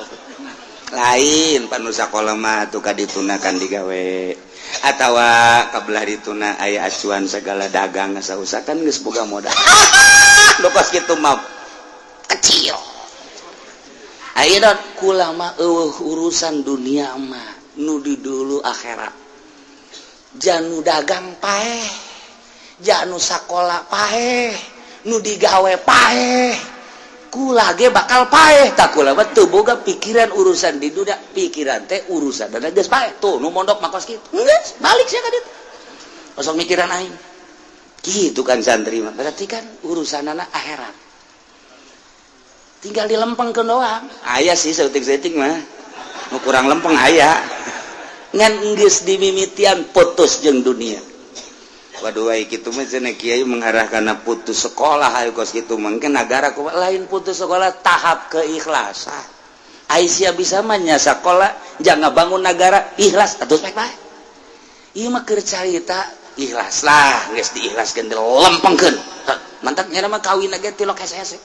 Lain pan nu sakola mah tuh kadituna kan digawe atawa kabelah dituna aya acuan segala dagang sausa kan geus boga modal. Nu kos kitu mah kecil. Ayo don kula mah eueuh urusan dunia mah, nu di dulu akhirat. Janu dagang paeh, janu sakola paeh, nu digawe paeh, kula ge bakal paeh. Tak kula mah teu boga pikiran urusan di dunia, pikiran teh urusan dan geus paeh. Tuh nu mondok mah kos kitu geus balik sia ka ditu, osok mikiran aing gitu kan. Santri mah berarti kan urusanana akhirat, tinggal dilempengkeun doang. Aya sih saeutik-saeutik mah nu kurang lempeng aya, ngan geus dimimitian putus jeung dunia. Waduh, ai kitu mah cenah kiai mengarah kana putus sekolah. Ayo kos kitu mungkin negara kumaha? Lain putus sekolah, tahap keikhlasan. Aisyah bisa mah nya sekolah jangan bangun negara ikhlas atuh bae bae. Ieu mah keur carita. Ikhlas lah, geus diikhlaskeun, dilempengkeun. Mantap nya mah kawin ge tilok hese-hese.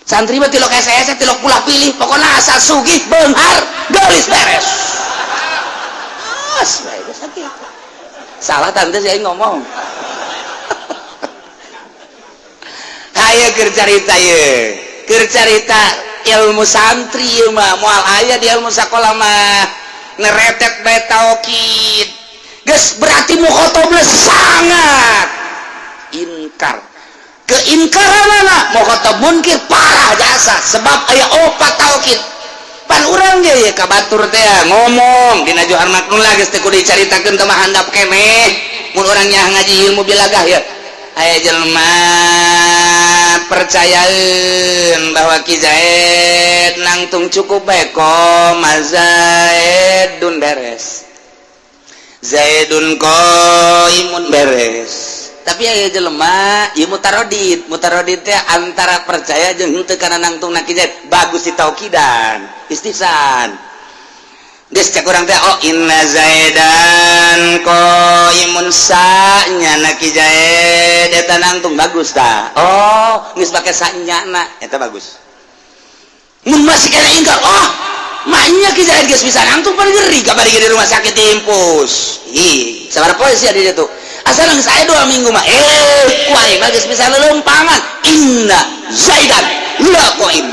Santri mah tilok hese-hese, tilok pulah pilih, pokoknya asal sugih, beunghar, geulis, beres. As bae geus sakitu. Salah tante saya ngomong. Hayo keur carita ye. Keur carita ilmu santri ieu mah moal aya di ilmu sakola mah. Neretet bae taukid. Geus berarti mukhotobna sangat inkar. Keingkaranana mukhotob munkir parah jasa sebab aya opat taukid. Pan urang ge ye ka batur teh ngomong dina Johar Maknun lah, geus teu kudu dicaritakeun ka mah handap keneh. Mun urang nya ngaji ilmu bilagah ya. Aya jelema percayaeun bahwa Ki Zaid nangtung cukup bae koma Zaidun beres. Zaidun qaimun beres. Tapi aya jelema ieu mutarodid, mutarodid teh antara percaya jeung henteu kana nangtungna Ki Zaid, bagus ditaukidan, istisan. Geus cek urang teh, oh inna Zaidan qaimun, sa nyana Ki Zaid eta nangtung bagus tah. Oh, geus pake sa nyana eta bagus. Mun masih kena ingkar, oh maknya Ki Zaid geus bisa nangtung pan geri kabari di rumah sakit diimpus. Ih, sabaraha poe sia di ditu? Asal geus aya 2 minggu mah ku aing mah geus bisa lelempangan. Inna Zaidan la qaim.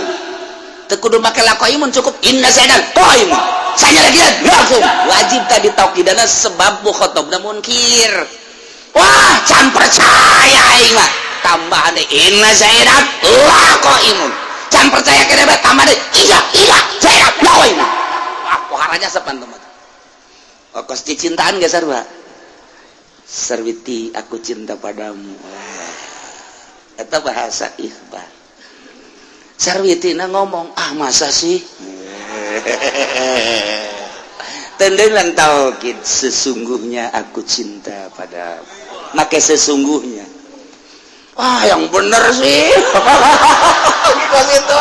Teu kudu make la qaimun, cukup inna Zaidan qaim. Saya lagi langsung wajib tadi taukidana sebab mukhotobna munkir. Wah, can percaya aing mah. Tambahan deui inna Zaidan la qaimun. Can percaya kene bae tambah deui iya iya Zaidan la qaimun. Wah, pohara jasa pan teman. Kos cicintaan ge sarua. Sarwiti aku cinta padamu. Eta bahasa ikhbar. Sarwitina ngomong, ah masa sih? Tendengan taukid, sesungguhnya aku cinta pada, make sesungguhnya. Wah, yang bener sih. Gitu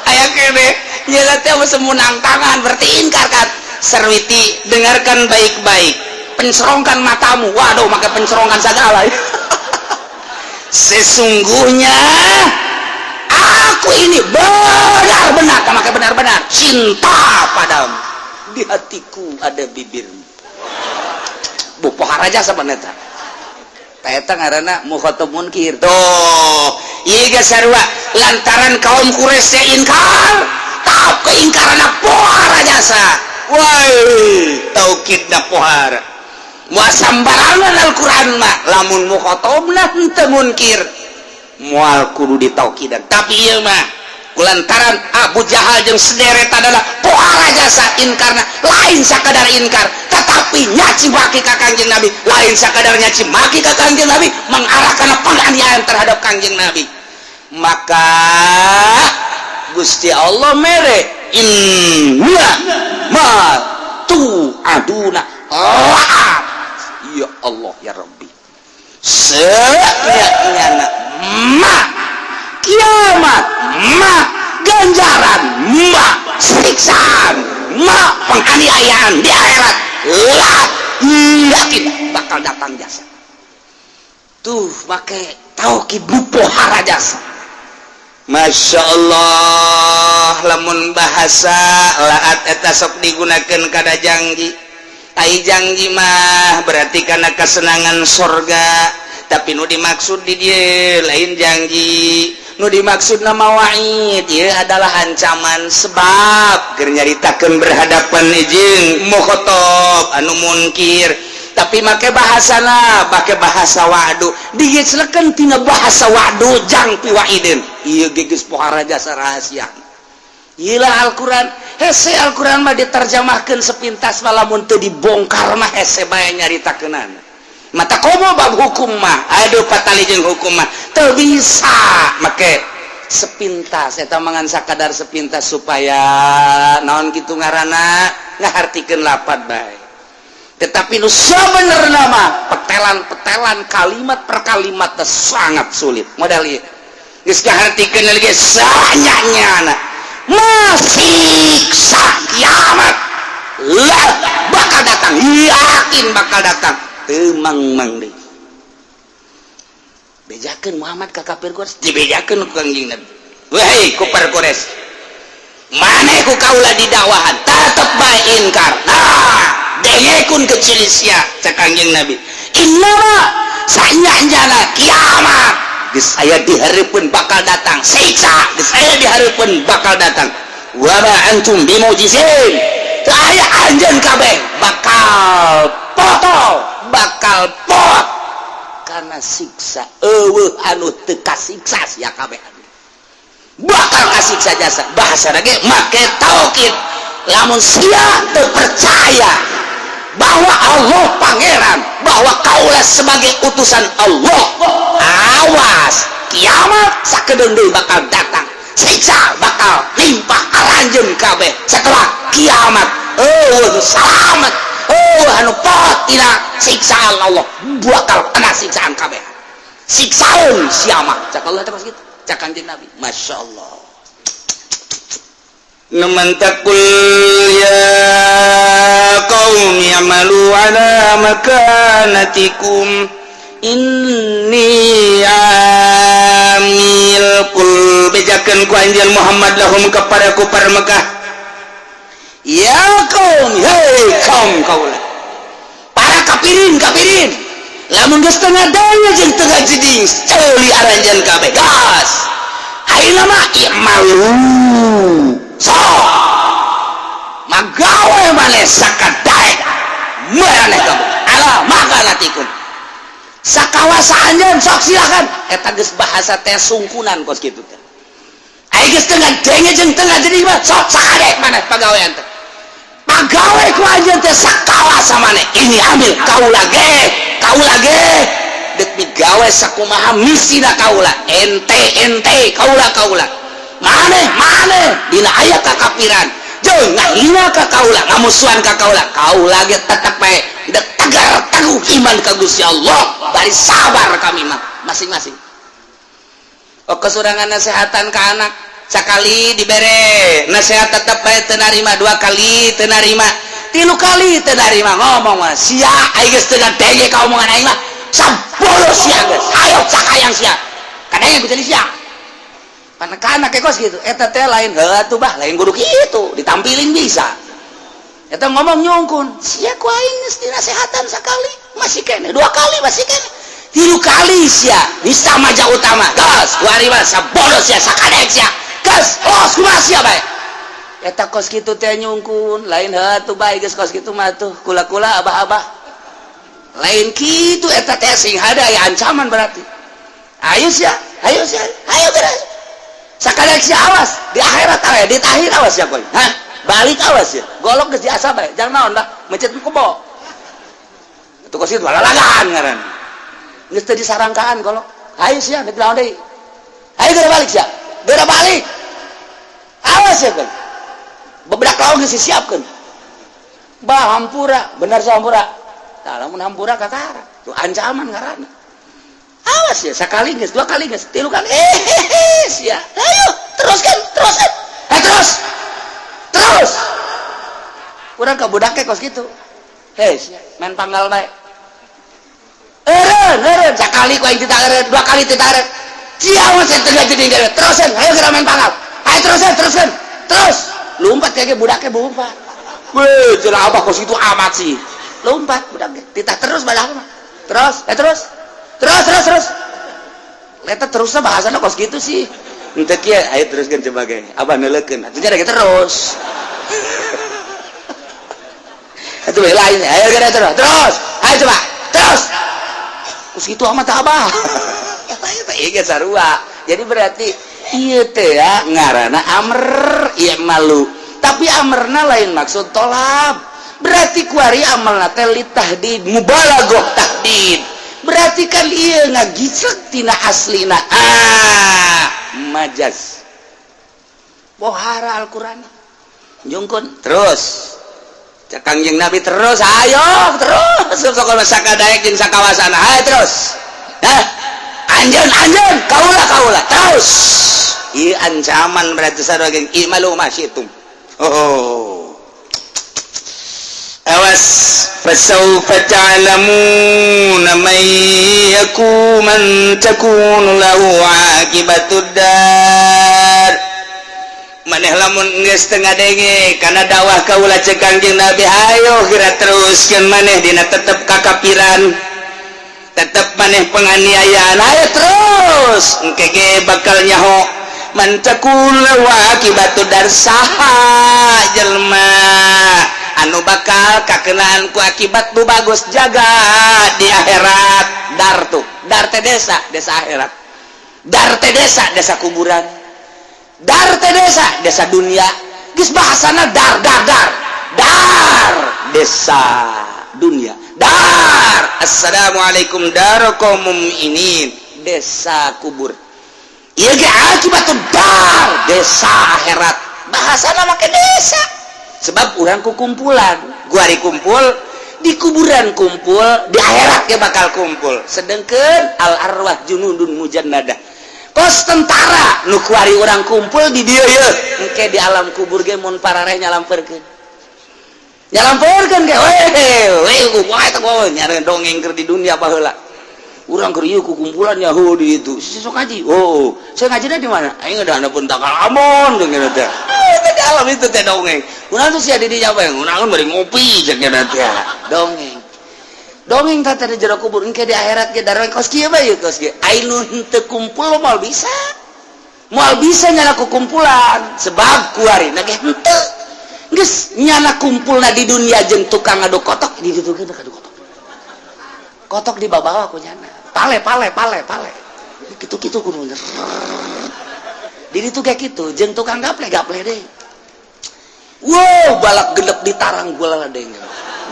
aya kene nyela teh semunang tangan berarti ingkar kan. Sarwiti, dengarkan baik-baik, pencerongkan matamu. Waduh, make pencerongkan segala. Sesungguhnya aku ini benar-benar, make benar-benar cinta padamu, di hatiku ada bibirmu. Bu pohara jasa eta. Eta ngaranna mukhatab munkir. Tuh, ieu ge sarua lantaran kaum Quraisy ingkar, tap keingkaranna pohara jasa. Woi, taukidna pohara. Moal sambarangan Al-Qur'an mah lamun mukhatabna henteu munkir moal kudu ditaukidan. Tapi ieu mah kulantaran Abu Jahal jeung sederet adalah pohara jasa inkarna, lain sakadar inkar tetapi nyaci maki ka Kangjeng Nabi, lain sakadar nyaci maki ka Kangjeng Nabi, mengarahkan penganiayaan terhadap Kangjeng Nabi. Maka Gusti Allah mere inna ma tu'aduna la'at. Ya Allah ya Rabbi, senyana ma kiamat, ma ganjaran, ma siksaan, ma penganiayaan di akhirat lah, yakin bakal datang jasa. Tuh make taukid pohara jasa. Masya Allah, lamun bahasa laat eta sok digunakan kada janji. Ai janji mah berarti karena kesenangan sorga, tapi nu dimaksud di dia lain janji, nu dimaksud nama wa'id ieu adalah ancaman sebab keur nyaritakeun berhadapan jeung mukhotob anu munkir, tapi make bahasana make bahasa wa'du, digeuslekeun tina bahasa wa'du jang piwaidin. Ieu ge geus pohara jasa rahasia. Iyalah Al-Quran hese, Al-Quran mah diterjemahkan sepintas mah lamun teu dibongkar mah hese bae nyaritakeunana. Mata komo bab hukum mah, aduh, patali jeung hukum mah teu bisa make sepintas eta mangan sakadar sepintas supaya naon kitu ngaranna ngahartikeun lapat bae. Tetapi nu sabenerna mah petelan-petelan kalimat per kalimat sangat sulit. Modal ieu geus ngahartikeun lagi sanyanya masiksa kiamat lah bakal datang, yakin bakal datang. Teu mang-mang deui. Bejakeun Muhammad ka kafir Quraisy, dibejakeun ku Kangjeng Nabi. Wahai kufar Quraisy, maneh ku kaula didakwahan tetep bae inkar. Nah, dengekun kecil sia, cek Kangjeng Nabi. Innama sanya kiamat geus aya dihareupeun bakal datang, siksa geus aya dihareupeun bakal datang. Wa ma antum bimujizin, teu aya anjeun kabeh bakal potol, bakal pot karena siksa. Eueuh anu teu kasiksa, sia kabeh bakal kasiksa jasa. Bahasa lagi make taukid, lamun sia teu percaya bahwa Allah pangeran, bahwa kaulah sebagai utusan Allah, awas, kiamat sakedeung deui bakal datang, siksa bakal limpah aranjeun kabeh. Setelah kiamat eueuh salamet, oh anu pot tina siksaan Allah, bakal kena siksaan kabeh, siksaeun sia mah, cak Allah teh kitu, cak Kanjeng Nabi. Masya Allah. Neman taqul ya qaumi i'malu ala makanatikum inni amil. Qul, bejakeun ku anjeun Muhammad, lahum kepada kufar Mekah, ya qaum, hei kaum kaula, para kafirin kafirin, lamun geus tengah daya jeung tengah jeding, ceuli aranjeun kabeh, gas ayeuna mah, i'malu, sok magawe maneh sakadaek maraneh kabeh, ala makanatikum, sakawasa anjeun, sok silakan. Eta geus bahasa teh sungkunan kos kitu teh. Ai geus tengah denge jeung tengah jeding mah, sok sakadek maneh pagawean teh, pagawe ku anjeun teh sakawasa maneh. Ini ambil kaula ge, kaula ge dek migawe sakumaha misina kaula, ente ente, kaula kaula, maneh maneh. Dina aya kakapiran jeung ngahina ka kaula, ngamusuhan ka kaula, kaula ge tetep bae dek tegar teguh iman ka Gusti Allah, bari sabar kami mah masing-masing. Oh, kesurangan nasehatan ke anak, sekali dibere nasihat tetep bae teu narima, dua kali teu narima, tilu kali teu narima, ngomong mah sia, aing geus teu ngadenge ka omongan aing mah, sabolo sia geus, ayo cakayang sia, kadang ku jadi sia panekana kayak kos gitu. Eta teh lain heuh atuh bah, lain kudu kitu ditampilin bisa. Eta ngomong nyungkun sia, ku aing geus dinasehatan sakali masih kene, dua kali masih kene, tilu kali sia bisa maja utama gas kuari mah sabodo sia, sakadek sia gas, los kumaha sia bae. Eta kos kitu teh nyungkun, lain heuh atuh bae, geus kos kitu mah tuh kula-kula abah-abah, lain kitu. Eta teh sing hada aya ancaman berarti. Ayo sia, ayo sia, ayo beres sakadek sia, awas di akhirat aya di tahir, awas ya koy, hah, balik awas ya, golok geus diasah bae jangan naon dah mencet kebo itu kos kitu lalagan ngaran geus teu disarangkaan golok. Ayo sia, dek naon deui, ayo geura balik sia, geura balik, awas ya koy, bebedak lawan geus disiapkeun bah, hampura bener sa hampura. Tah, lamun hampura kakara tuh ancaman ngaranna. Awas ya, sekali geus, dua kali geus, tilu kali, eh sia, ayo teruskan, teruskan, eh terus terus. Kurang ke budaknya kos gitu, hei sia, main panggal bae, eureun eureun sekali ku aing tita eureun, dua kali tita eureun sia mah, saya tengah jadi eureun, terusin, ayo geura main panggal, ayo terusin, teruskan, terus lompat kayak budaknya lompat. Weh, cenah abah kos itu amat sih. Lompat budaknya, titah terus badah mah, terus, eh terus terus terus terus. Eta terusnya bahasana kos gitu sih. Ente kieu, ayo teruskan coba ge. Abah neuleukeun. Atuh jadi terus. Itu lain. Ayo geura terus. Terus. Ayo coba. Terus. Kos kitu amat abah. Eta eta ieu ge sarua. Jadi berarti ieu teh ya ngaranna amr ieu malu. Tapi amarna lain maksud tolab. Berarti kuari amalna teh litahdid, mubalaghah tahdid. Berarti kan ieu ngagicek tina aslina, ah majaz pohara Al-Qur'an jungkun terus. Cek Kangjeng Nabi, terus, ayo terus, sok sakadaek jeung sakawasana, ayo terus. Hah, anjeun anjeun, kaula kaula, terus. Ieu ancaman berarti sarua jeung i'malu ma syi'tum. Oh. Awas, fasawfa ta'lamuna man yaku man takunu lahu aqibatud dar. Maneh lamun geus teu ngadenge kana dakwah kaula, cek Kangjeng Nabi, hayo geura teruskeun maneh dina tetep kakapiran, tetep maneh penganiayaan, ayo terus, engke ge bakal nyaho man takun lahu akibatud dar, saha jelema anu bakal kakenaan ku akibat nu bagus jaga di akhirat. Dar tuh, dar teh desa, desa akhirat. Dar teh desa, desa kuburan. Dar teh desa, desa dunia. Geus bahasana dar, dar, dar, dar desa dunia, dar assalamualaikum dar kaum mukminin, desa kubur. Ieu ge akibat dar desa akhirat, bahasana make desa sebab urang ku kumpulan guari kumpul di kuburan, kumpul di akhirat ge bakal kumpul. Sedangkan al arwah junudun mujannadah, kos tentara nu kuari urang kumpul di dieu ye, engke di alam kubur ge mun parareh nyalamperkeun, nyalamperkeun ge, weh weh, kumaha eta nyare dongeng keur di dunia baheula urang keur ieu ku kumpulan Yahudi itu. Sok ngaji, oh, saya ngajinya di mana? Aing udah pun takal amon jeung teh. Eh, di alam itu teh dongeng kunaon tuh sia di dinya bae, kunaon bari ngopi jeung teh dongeng dongeng teh di jero kubur. Engke di akhirat ge darah kos kieu bae, kos kieu. Ai nu henteu kumpul moal bisa, moal bisa nyana ku kumpulan sebab kuari na ge henteu geus nyana kumpulna di dunia jeung tukang ngaduk kotok di ditu ge, ngaduk kotok, kotok di bawah ku nyana, pale pale pale pale gitu gitu, kudu di ditu kayak gitu jeung tukang gaple gaple deh. Wow, balak genep di tarang gua lah deh.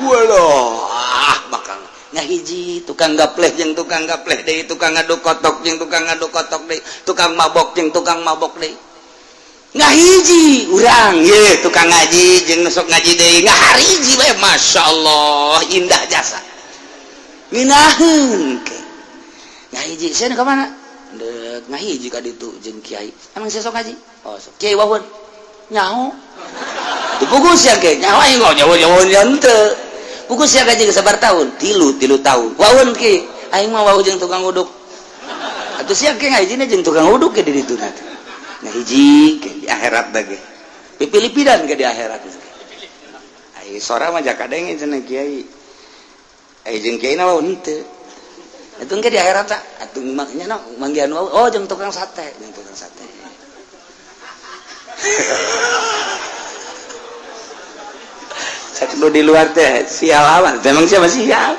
Walah, ah, bakal ngahiji tukang gapleh jeung tukang gapleh deui, tukang ngaduk kotok jeung tukang ngaduk kotok deui, tukang mabok jeung tukang mabok deui. Ngahiji urang ye, tukang ngaji jeung sok ngaji deui, ngahariji bae. Masya Allah, indah jasa nginaheun ke ngahiji. Sia ka mana? Dek ngahiji ka ditu jeung kiai. Emang sia sok ngaji? Oh, sok. Kiai wahun nyaho teu pugus ya ke nyaho aing nyaho nyaho henteu pugus ya gaji sabar tahun tilu 3 tahun wahun ki aing mah wawuh jeung tukang uduk atuh. Sia ke ngajina jeung tukang uduk ke di ditu ngahiji ke di akhirat da ge pipilipidan ke di akhirat. Ai sora mah jaka denge cenah kiai, ai jeung kiai na wawuh henteu itu engke di akhirat tak atuh maknya no manggihan wawuh. Oh, jeung tukang sate, jeung tukang sate. Cek di luar teh sial amat, emang siapa sial.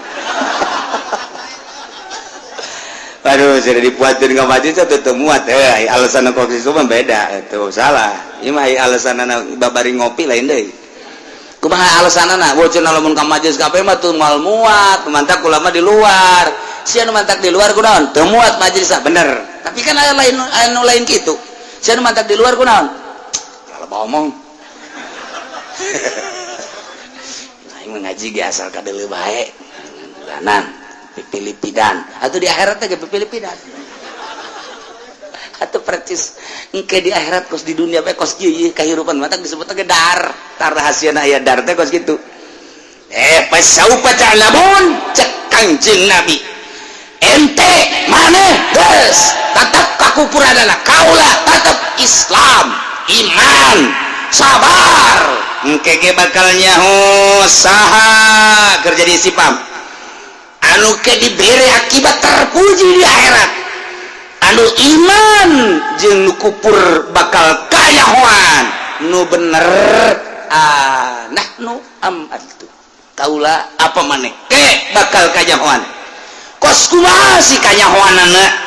Waduh, sudah dibuatin ke masjid satu muat eh alasan kopi itu mah beda, itu salah. Ieu mah alasan babari ngopi lain deui. Kumaha alasanna? Bocah lamun ka majelis kabeh mah tuh moal muat, mantak ulama di luar. Sia nu mantak di luar kunaon? Teu muat majelis, bener. Tapi kan aya lain anu lain kitu. Sia nu mantak di luar kunaon? Kalau omong. Aing ngaji ge asal kadeuleu bae. Bulanan pipilipidan atau di akhirat teh pipilipidan atau percis engke di akhirat kos di dunia bae kos kieu ieu kahirupan, matak disebut teh dar tar rahasiana aya dar teh kos kitu. Eh, fasaufa ta'lamun, cek Kangjeng Nabi, ente maneh geus tetep kakupuranana, kaula tetep Islam, iman, sabar, engke ge bakal nyaho saha kerja di sipam anu ke dibere akibat terpuji di akhirat, anu iman jeung nu kupur bakal kayahoan nu bener. Ah, nahnu am atuh kaula apa maneh ke bakal kayahoan kos kumaha si kanyahoanana.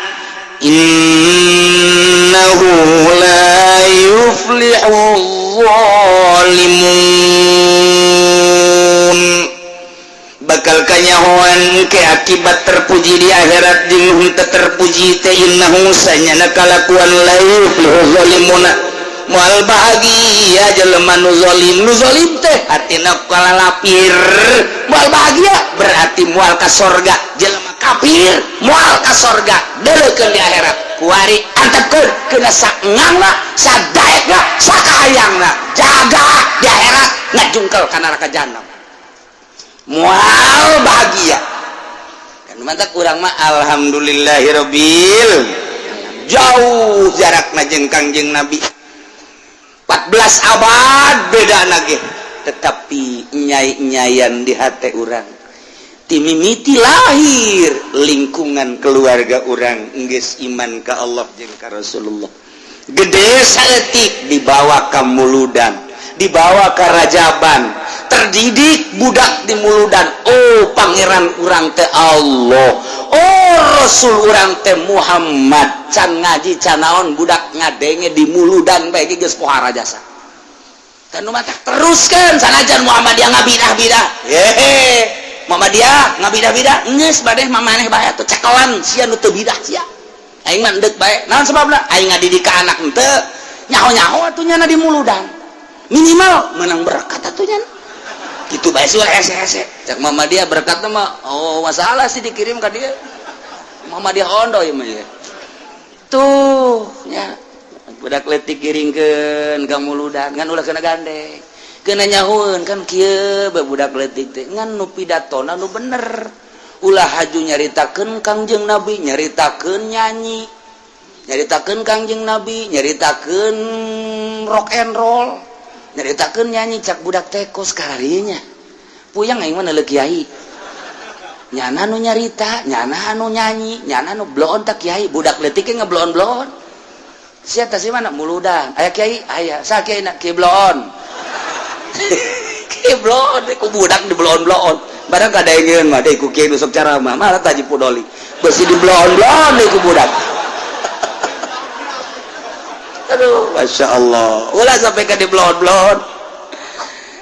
Innahu la yuflihu zalimun, bakal kanyahoan ke akibat terpuji di akhirat jeung henteu terpuji teh. Innahu sanyana kalakuan la yuflihu zalimuna, moal bahagia jelema nu zalim. Nu zalim teh hatina kalalapir, moal bahagia, berarti moal ka sorga. Jelema kafir moal ka sorga, deuleukeun di akhirat. Kuari antepkeun kena saengangna, sadaekna, sakahayangna, jaga di akhirat ngajungkel ka neraka jahanam. Moal bahagia kan. Mantap, urang mah alhamdulillahirobbil, jauh jarak jeung Kangjeng Nabi, 14 abad beda lagi, tetapi nyai-nyayan di hati urang timimiti lahir, lingkungan keluarga urang geus iman ke Allah jeung ka Rasulullah. Gede saeutik dibawa ke muludan, dibawa ke rajaban, terdidik budak di muludan. Oh, pangeran urang teh Allah, oh, Rasul urang teh Muhammad. Can ngaji, can naon, budak ngadenge di muludan bae geus pohara jasa kan. Nu matak teruskan sanajan Muhammadiyah ngabidah-bidah, hehe, Muhammadiyah ngabidah-bidah geus bade mamaneh bae atuh, cekelan sia nu teu bidah sia, aing mah endek bae. Naon sebabna? Aing ngadidik ka anak henteu nyaho-nyaho atuh nyana di muludan, minimal menang berkat atuh nyana gitu bae sih. Hese-hese cek Muhammadiyah berkat mah, oh, masalah sih dikirim ka dia Muhammadiyah ondo ieu mah ya. Tuh nya, budak leutik kiringkeun ka muludan ngan ulah kena gandeng, kena nyahueun kan kieu bae. Budak leutik teh ngan nu pidatona nu bener, ulah haju nyaritakeun Kangjeng Nabi, nyaritakeun nyanyi, nyaritakeun Kangjeng Nabi, nyaritakeun rock and roll, nyaritakeun nyanyi. Cak budak teh kos kararinya puyang, aing mah neuleuh kiai nyana nu nyarita, nyana anu nyanyi, nyana nu bloon tak kiai. Budak leutik ge ngebloon-bloon sia teh. Mana muludan aya kiai? Aya. Sa kiai na? Kiai bloon, kiai bloon ku budak di bloon-bloon. Barang kadengeun mah deui ku kiai nu sok ceramah, malah taji pudoli besi di bloon-bloon deui ku budak. Aduh, masya Allah, ulah sampai ke di bloon-bloon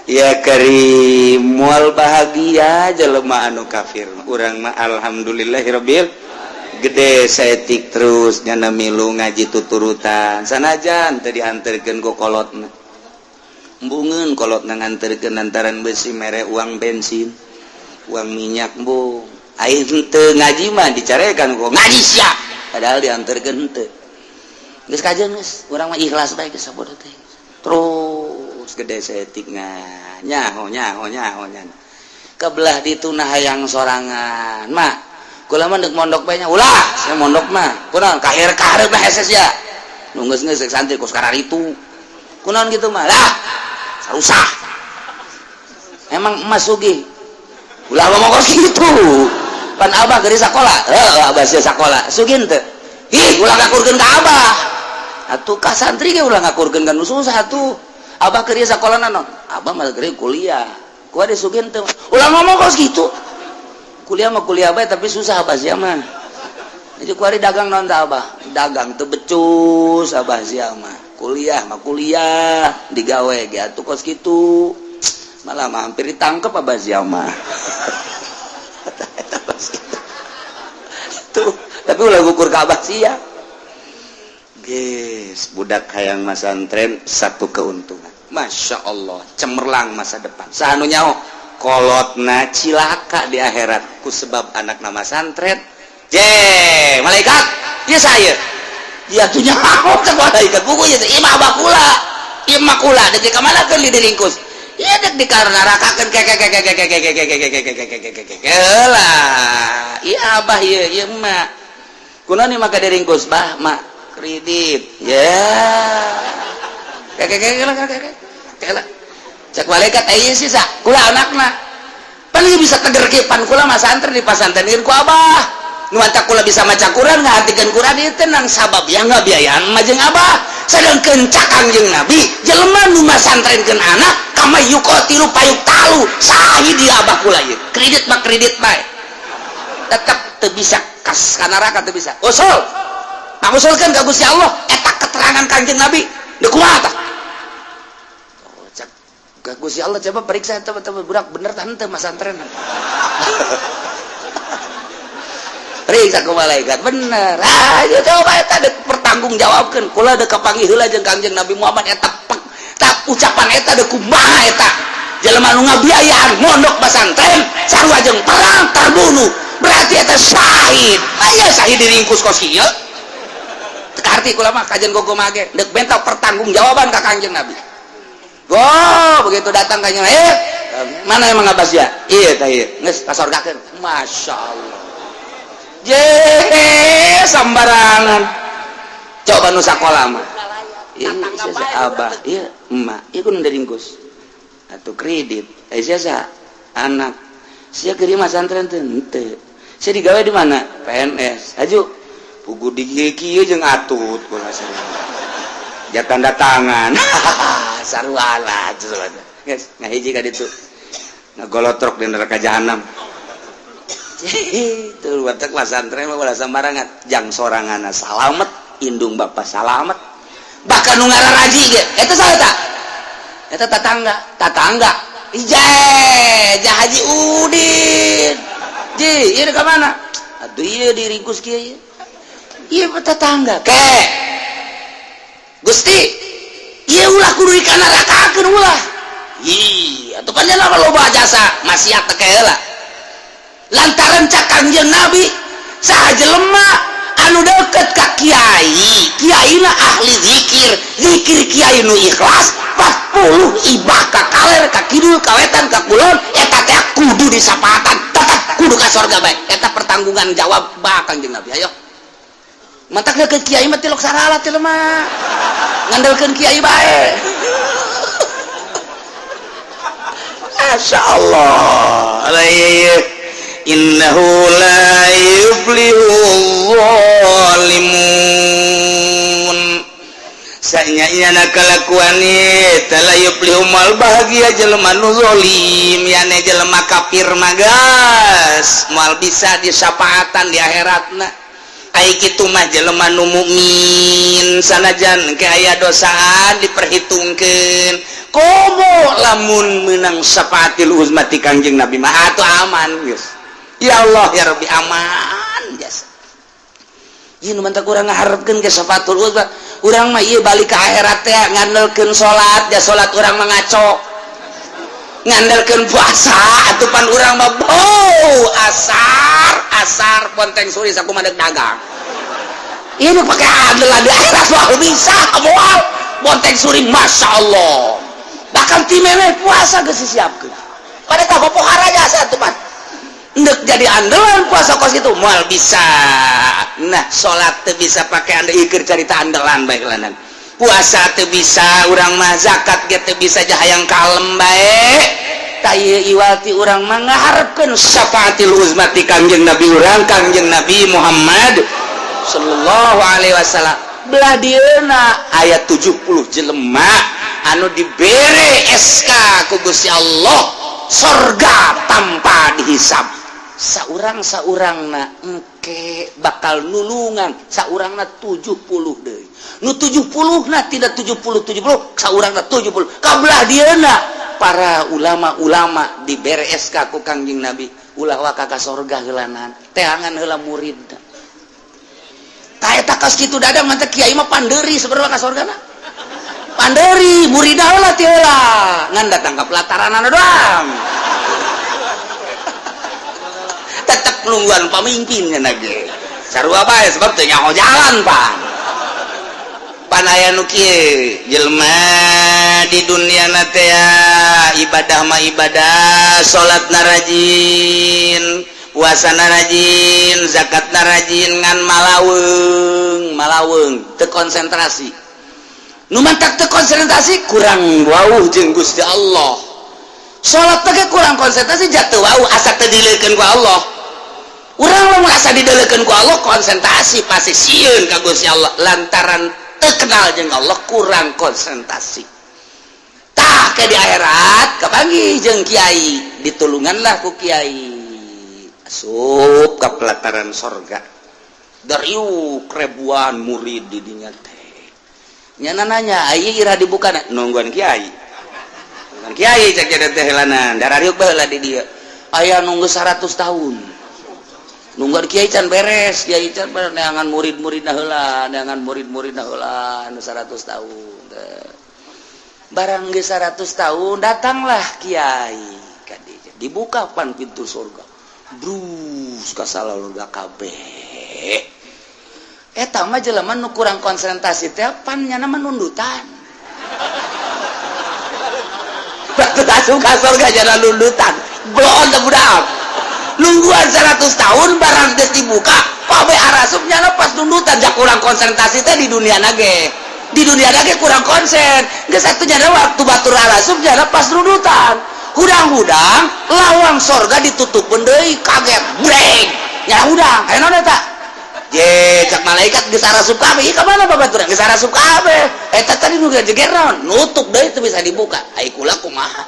ya karim. Moal bahagia jelema anu kafir. Urang mah alhamdulillahirabbil, gede saeutik terus nyana milu ngaji tuturutan, sanajan teu dianterkeun ku kolotna. Embungeun kolotna nganterkeun lantaran besi mere uang bensin, uang minyak. Embung aing teu ngaji mah dicarekan kok ngaji sia, padahal dianterkeun henteu. Geus kajeun, geus urang mah ikhlas bae, geus sabodo teh. Terus gede saeutik nyaho nyaho nyaho nya kebelah ditu. Nah, hayang sorangan mah kula mah deuk mondok bae nya. Ulah saya mondok mah kunaon, kahir kahareup lah hese sia nu geus geus santri kos kararitu. Kunaon gitu mah lah, sarusah emang emas sugih. Ulah ngomong kos kitu, pan abah geus sakola. Heuh, abah sia sakola sugih teu? Ih, ulah ngakurkeun ka abah atuh, ka santri ge ulah ngakurkeun kan, susah atuh. Abah keur sakola naon? Abah mah keur kuliah. Ku ada sugih teu? Ulah ngomong kos kitu. Kuliah mah kuliah bae, tapi susah abah sia mah. Jadi kuari dagang naon tah? Abah dagang teu becus, abah sia mah kuliah mah kuliah digawe ge atuh kos kitu, malah mah hampir ditangkep abah sia mah. Tuh, tapi ulah ngukur ka abah sia. Geus budak hayang masantren satu keuntungan, Masya Allah, cemerlang masa depan. Saha nu nyaho kolotna cilaka di akhirat ku sebab anak nama santren? Je malaikat ya, saya ya tuh nyaho cek malaikat buku ya, imah abah kula, imah kula dek ka mana keun diringkus? Iya, dek di nerakakeun ke ke ke ke ke ke ke ke ke ke ke ke ke ke ke ke lah. Iya abah, iya iya emak, kunaon nih maka diringkus? Bah, mak, kredit ya ke ke ke ke ke ke ke. Cek malaikat, eh sih sa kula anakna pan bisa teger ke pan kula mah santri di pasantren ku abah. Nu matak kula bisa maca Quran, ngahartikeun Quran ieu teh nang sabab yang ngabiayaan mah jeung abah. Sedangkeun cak Kangjeng Nabi, jelema nu masantrenkeun anak kama yuqatilu fayuqtalu sahid di abah kula ieu. Kredit mah kredit bae, tetep teu bisa kas ka neraka, teu bisa. Usul pangusulkeun ka Gusti Allah eta keterangan Kangjeng Nabi deuk kumaha tah? Oh, cak ka Gusti Allah, coba periksa eta budak bener tah henteu masantren. Periksa ku malaikat, bener. Ah, coba eta dek pertanggungjawabkeun. Kula dek kapanggih heula jeung Kangjeng Nabi Muhammad eta tak ucapan eta dek kumaha eta. Jelema nu ngabiayaan mondok pasantren sarua jeung perang, terbunuh, berarti eta syahid. Aya syahid diringkus kos kieu? Teu kaharti kula mah kajian gogo mage dek benta pertanggungjawaban ka Kangjeng Nabi. Oh, begitu datang kayaknya, mana emang Abbas ya? Iya, tah ieu. Geus kasorgakeun. Masya Allah. Je, sembarangan. Coba nu sakola mah. Iya, sia abah, iya, emak, iya kudu diringkus. Atuh kredit, eh sia anak. Sia keur mah santren teh henteu. Sia digawe di mana? PNS. Aju. Pugu di kieu jeung atut kula ja tanda tangan. Sarua geus ngahiji ka ditu. Ngagolotrok di neraka jahanam. Itu watak santren mah ulah sembarangan. Jang soranganna salamet, indung bapak salamet. Bahkan nu ngararaji ge, eta saha ta? Eta tatangga, tatangga. Ije, ja Haji Udin. Ji, ieu ka mana? Aduh ieu diringkus kieu ieu. Ieu tetangga. Ke. Gusti, ieu ulah kudu dikanarakakeun ulah. Ih, atuh pan jalma loba jasa maksiat teh heula. Lantaran cak Kangjeng Nabi, saha jelema anu deket ka kiai, kiaina ahli zikir, zikir kiai nu ikhlas 40 ibah ka kaler ka kidul ka wetan ka kulon eta teh kudu disapatan, tetep kudu ka sorga bae. Eta pertanggungan jawab bah Kangjeng Nabi. Ayo. Matak deket kiai mah tilok sarala jelema. Ngandelkeun kiai bae. Masya Allah. Innahu la yuflihu zalimun. Sanya-nyana kalakuan eta la yuflihu mal bahagia jelema nu zalim, yane jelema kafir magas moal bisa disapaatan di akhiratna. Ai kitu mah jelema nu mukmin sanajan ke aya dosaan diperhitungkeun. Komo lamun menang syafaatil uzma ti Kangjeng Nabi mah atuh aman geus. Ya Allah ya Rabbi aman jasa. Ieu nu mantak urang ngaharepkeun ke syafaatul uzma. Urang mah ieu balik ka akhirat teh ngandelkeun salat, ja salat urang mah ngaco. Ngandelkeun puasa atuh pan urang mah bau asar asar ponteng suri sakumaha deuk dagang. Ieu nu pake andelan di akhirat moal bisa moal ponteng suri Masya Allah. Bahkan ti memeh puasa geus disiapkeun. Pada tah pohara jasa atuh pan. Ndek jadi andalan puasa kos itu moal bisa. Nah, salat teu bisa pake anda ikir carita andalan bae lanan. Puasa teu bisa urang mah, zakat ge teu bisa jahayang kalem bae. Tah ieu iwati urang mah ngaharepkeun syafaatil uzma ti Kangjeng Nabi urang, Kangjeng Nabi Muhammad sallallahu alaihi wasallam. Belah dieuna aya 70 jelema anu dibere SK ku Gusti Allah sorga tanpa dihisab. Saurang saurangna engke bakal nulungan saurangna 70 deui. Nu 70 na tidak 70 70 saurangna 70. Kabelah dieuna para ulama-ulama dibere SK ku Kangjeng Nabi ulah waka ka sorga heulanan teangan heula murid. Tah eta kos kitu dadang mantep kiai mah pandeuri sebenarnya ka sorgana. Panderi murid heula ti heula ngan datang ka pelataranana doang. Tetep nungguan pamimpinnya ge. Sarua bae sebab teu nyaho jalan pan. Pan aya nu kieu jelema di dunia na teh ibadah mah ibadah, salatna rajin, puasana rajin, zakatna rajin ngan malaweung, malaweung teu konsentrasi. Nu mantak teu konsentrasi kurang wauh jeung Gusti Allah. Salat teh kurang konsentrasi jatuh wauh asa teu dileukeun ku Allah. Urang lamun asa dideulekeun ku Allah konsentrasi pasti sieun ka Gusti Allah lantaran teu kenal jeung Allah kurang konsentrasi. Tah ke di akhirat kapanggih jeung kiai, ditulunganlah ku kiai. Asup ka pelataran sorga. Dariuk ribuan murid di dinya teh. Nyana nanya, aya ira dibuka nungguan kiai. Nungguan kiai cek jadi teh heulanan, darariuk baheula di dieu. Aya nunggu 100 tahun. Nungguan kiai can beres, kiai can beres neangan murid-muridna heula, neangan murid-muridna heula nu 100 tahun. Barang geus 100 tahun datanglah kiai ka dieu. Dibuka pan pintu surga. Brus kasalah surga kabeh. Eta mah jelema nu kurang konsentrasi teh pan nyana menundutan. Waktu asup ka surga jalan nundutan. Belum teh budak. Nungguan 100 tahun barang geus dibuka, pabe arasup nyana pas nundutan, jak kurang konsentrasi teh di dunia nage. Di dunia nage kurang konsen. Geus satu nyana waktu batur arasup nyana pas nundutan. Hudang-hudang lawang sorga ditutup deui, kaget breng. Nyana hudang, aya naon eta? Je, cak malaikat geus arasup kabeh. Ieu ka mana babaturan? Geus arasup kabeh. Eta tadi nu jeger naon? Nutup deui teu bisa dibuka. Ai kula kumaha?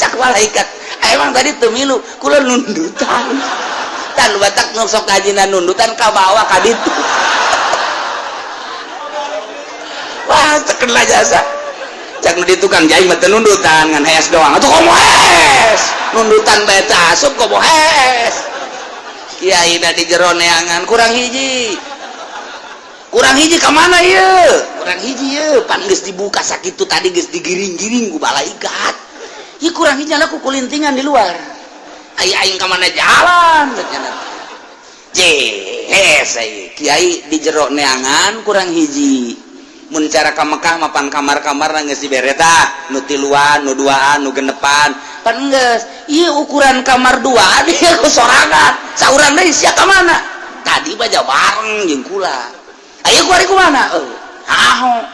Cak malaikat, emang tadi teu milu, kula nundutan. Tan batak nu sok ngajina nundutan ka bawah ka ditu. Wah, cek lah jasa. Cak nu di tukang jahit mah teu nundutan ngan hees doang. Atuh komo hees. Nundutan bae teu asup komo hees. Kiai da di jero neangan kurang hiji. Kurang hiji ka mana ieu? Kurang hiji ieu, pan geus dibuka sakitu tadi geus digiring-giring ku malaikat. Ieu kurang hiji lah ku kulintingan di luar. Ai aing ka mana jalan cek nya. Jehes ai kiai di jero neangan kurang hiji. Mun cara ka Mekah mapan kamar-kamar geus dibere tah, nu tiluan, nu duaan, nu genepan. Pan geus, ieu ukuran kamar duaan ieu ku sorangan. Saurang deui sia ka mana? Tadi baja bareng jeung kula. Ayo ku ari kumana? Aho.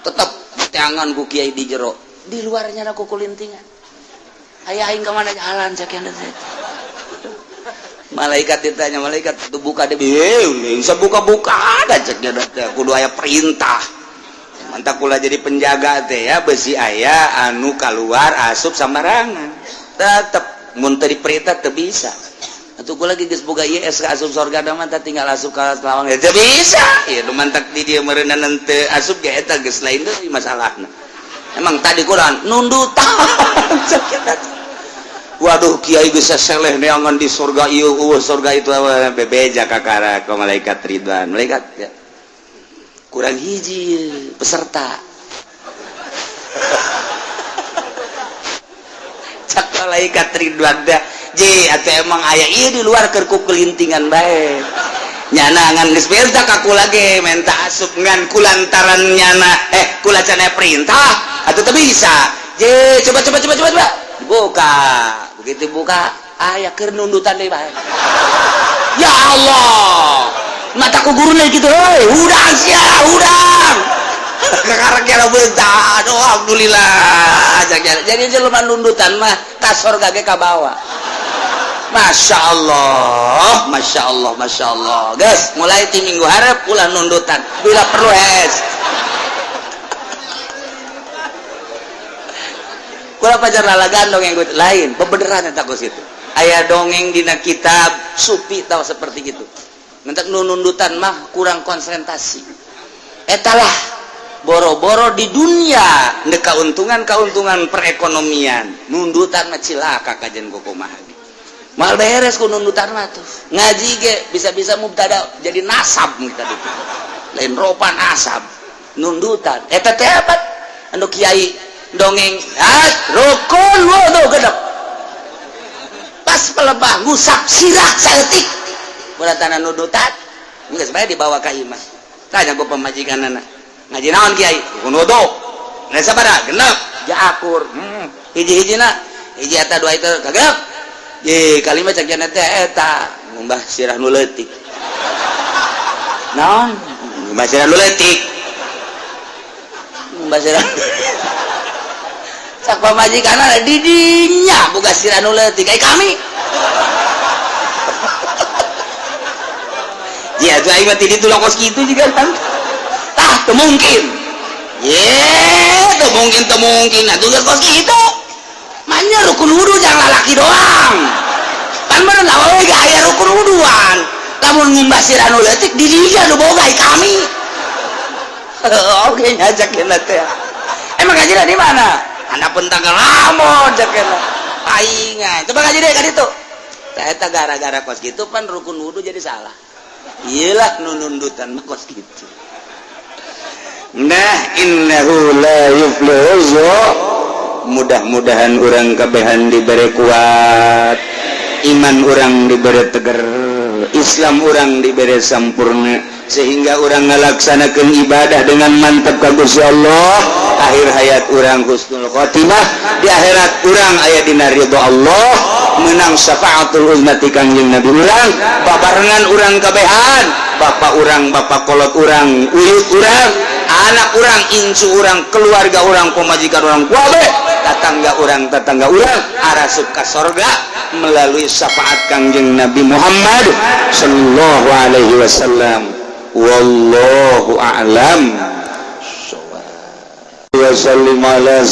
Tetep teangan ku kiai di jero. Di luarnya ku kulintingan. Aya aing ka mana jalan cek yang teh. Malaikat ditanya, malaikat tuh buka deh, bisa buka-buka ada cek dia teh kudu aya perintah. Mantap kula jadi penjaga teh ya besi aya anu keluar asup sambarangan. Tetep mun teu diperintah teu bisa. Atuh kula lagi geus boga ieu SK asup surga da mah tinggal asup ka lawang ya teu bisa. Ieu nu mantak di dieu meureunna teu asup ge eta geus lain deui masalahna. Emang tadi kurang nundutan. Waduh kiai geus seleh neangan di surga ieu eueuh surga itu bebeja kakara ka malaikat Ridwan. Malaikat ya. Kurang hiji peserta. Cak malaikat Ridwan teh, je atuh emang aya ieu di luar keur ku kelintingan bae. Nyana ngan geus minta ka kula ge menta asup ngan kulantaran nyana kula can aya perintah atuh teu bisa. Je coba coba coba coba coba dibuka. Begitu buka aya keur nundutan deui bae. Ya Allah. Mata ku guruna gitu, heuy, hudang sia, hudang. Kakarek kira beunta. Aduh, alhamdulillah. Jadi jelema nundutan mah ka sorga ge kabawa. Masya Allah, Masya Allah, Masya Allah. Guys, mulai ti minggu hareup ulah nundutan. Bila perlu hes. Kula pajar lalagan dongeng lain, bebeneran eta kos itu. Aya dongeng dina kitab sufi tahu seperti gitu. Mentak nundutan mah kurang konsentrasi. Etalah boro-boro di dunia ndek kauntungan-kauntungan perekonomian. Nundutan mah cilaka kajen kumaha. Mal beres ku nundutan mah tuh. Ngaji ge bisa-bisa mubtada jadi nasab kita itu. Lain ropa nasab. Nundutan. Eta teh apa? Anu kiai dongeng, ah rukun wudu gedep. Pas pelebah ngusap sirah saeutik. Tanah nudutan geus bae dibawa ka imah. Tanya ku pamajikanana. Ngaji naon kiai? Rukun wudu. Nah sabaraha? Genep. Ja akur. Hiji-hijina, hiji eta dua itu kagep. Ye kalimat cek jana teh eta ngumbah sirah nu leutik. Naon? Ngumbah sirah nu leutik. Ngumbah sirah. Cak pamajikanana di dinya boga sirah nu leutik ai kami. Ya tuh aing mah ti ditu kos kitu juga kan. Tah teu mungkin. Ye, teu mungkin teu mungkin. Atuh geus kos kitu. Manya rukun wudu jangan lalaki doang. Pan bener awewe ge aya rukun wuduan. Lamun ngumbah sirah nu leutik di dinya nu boga ai kami. Oke ngajakeun teh. Emang ngaji di mana? Handapun tanggal lamun jakeun. Paingan. Coba ngaji deh ka ditu. Tah eta gara-gara kos kitu pan rukun wudu jadi salah. Iyalah nundutan mah kos kitu. Nah innahu la yuflihu. Mudah-mudahan urang kabehan diberi kuat, iman urang diberi teger. Allah, Islam urang diberi sampurna sehingga urang ngalaksanakan ibadah dengan mantap ka Gusti Allah. Akhir hayat urang husnul khotimah, di akhirat urang aya dina ridho Allah, menang syafaatul uzma ti Kangjeng Nabi urang, babarengan urang kabehan, bapak urang, bapak kolot urang, uyut urang, anak urang, incu urang, keluarga urang, pemajikan urang, kabeh tatangga urang, tetangga urang arasup ka sorga melalui syafaat Kangjeng Nabi Muhammad sallallahu alaihi wasallam. Wallahu a'lam. Wa sallim ala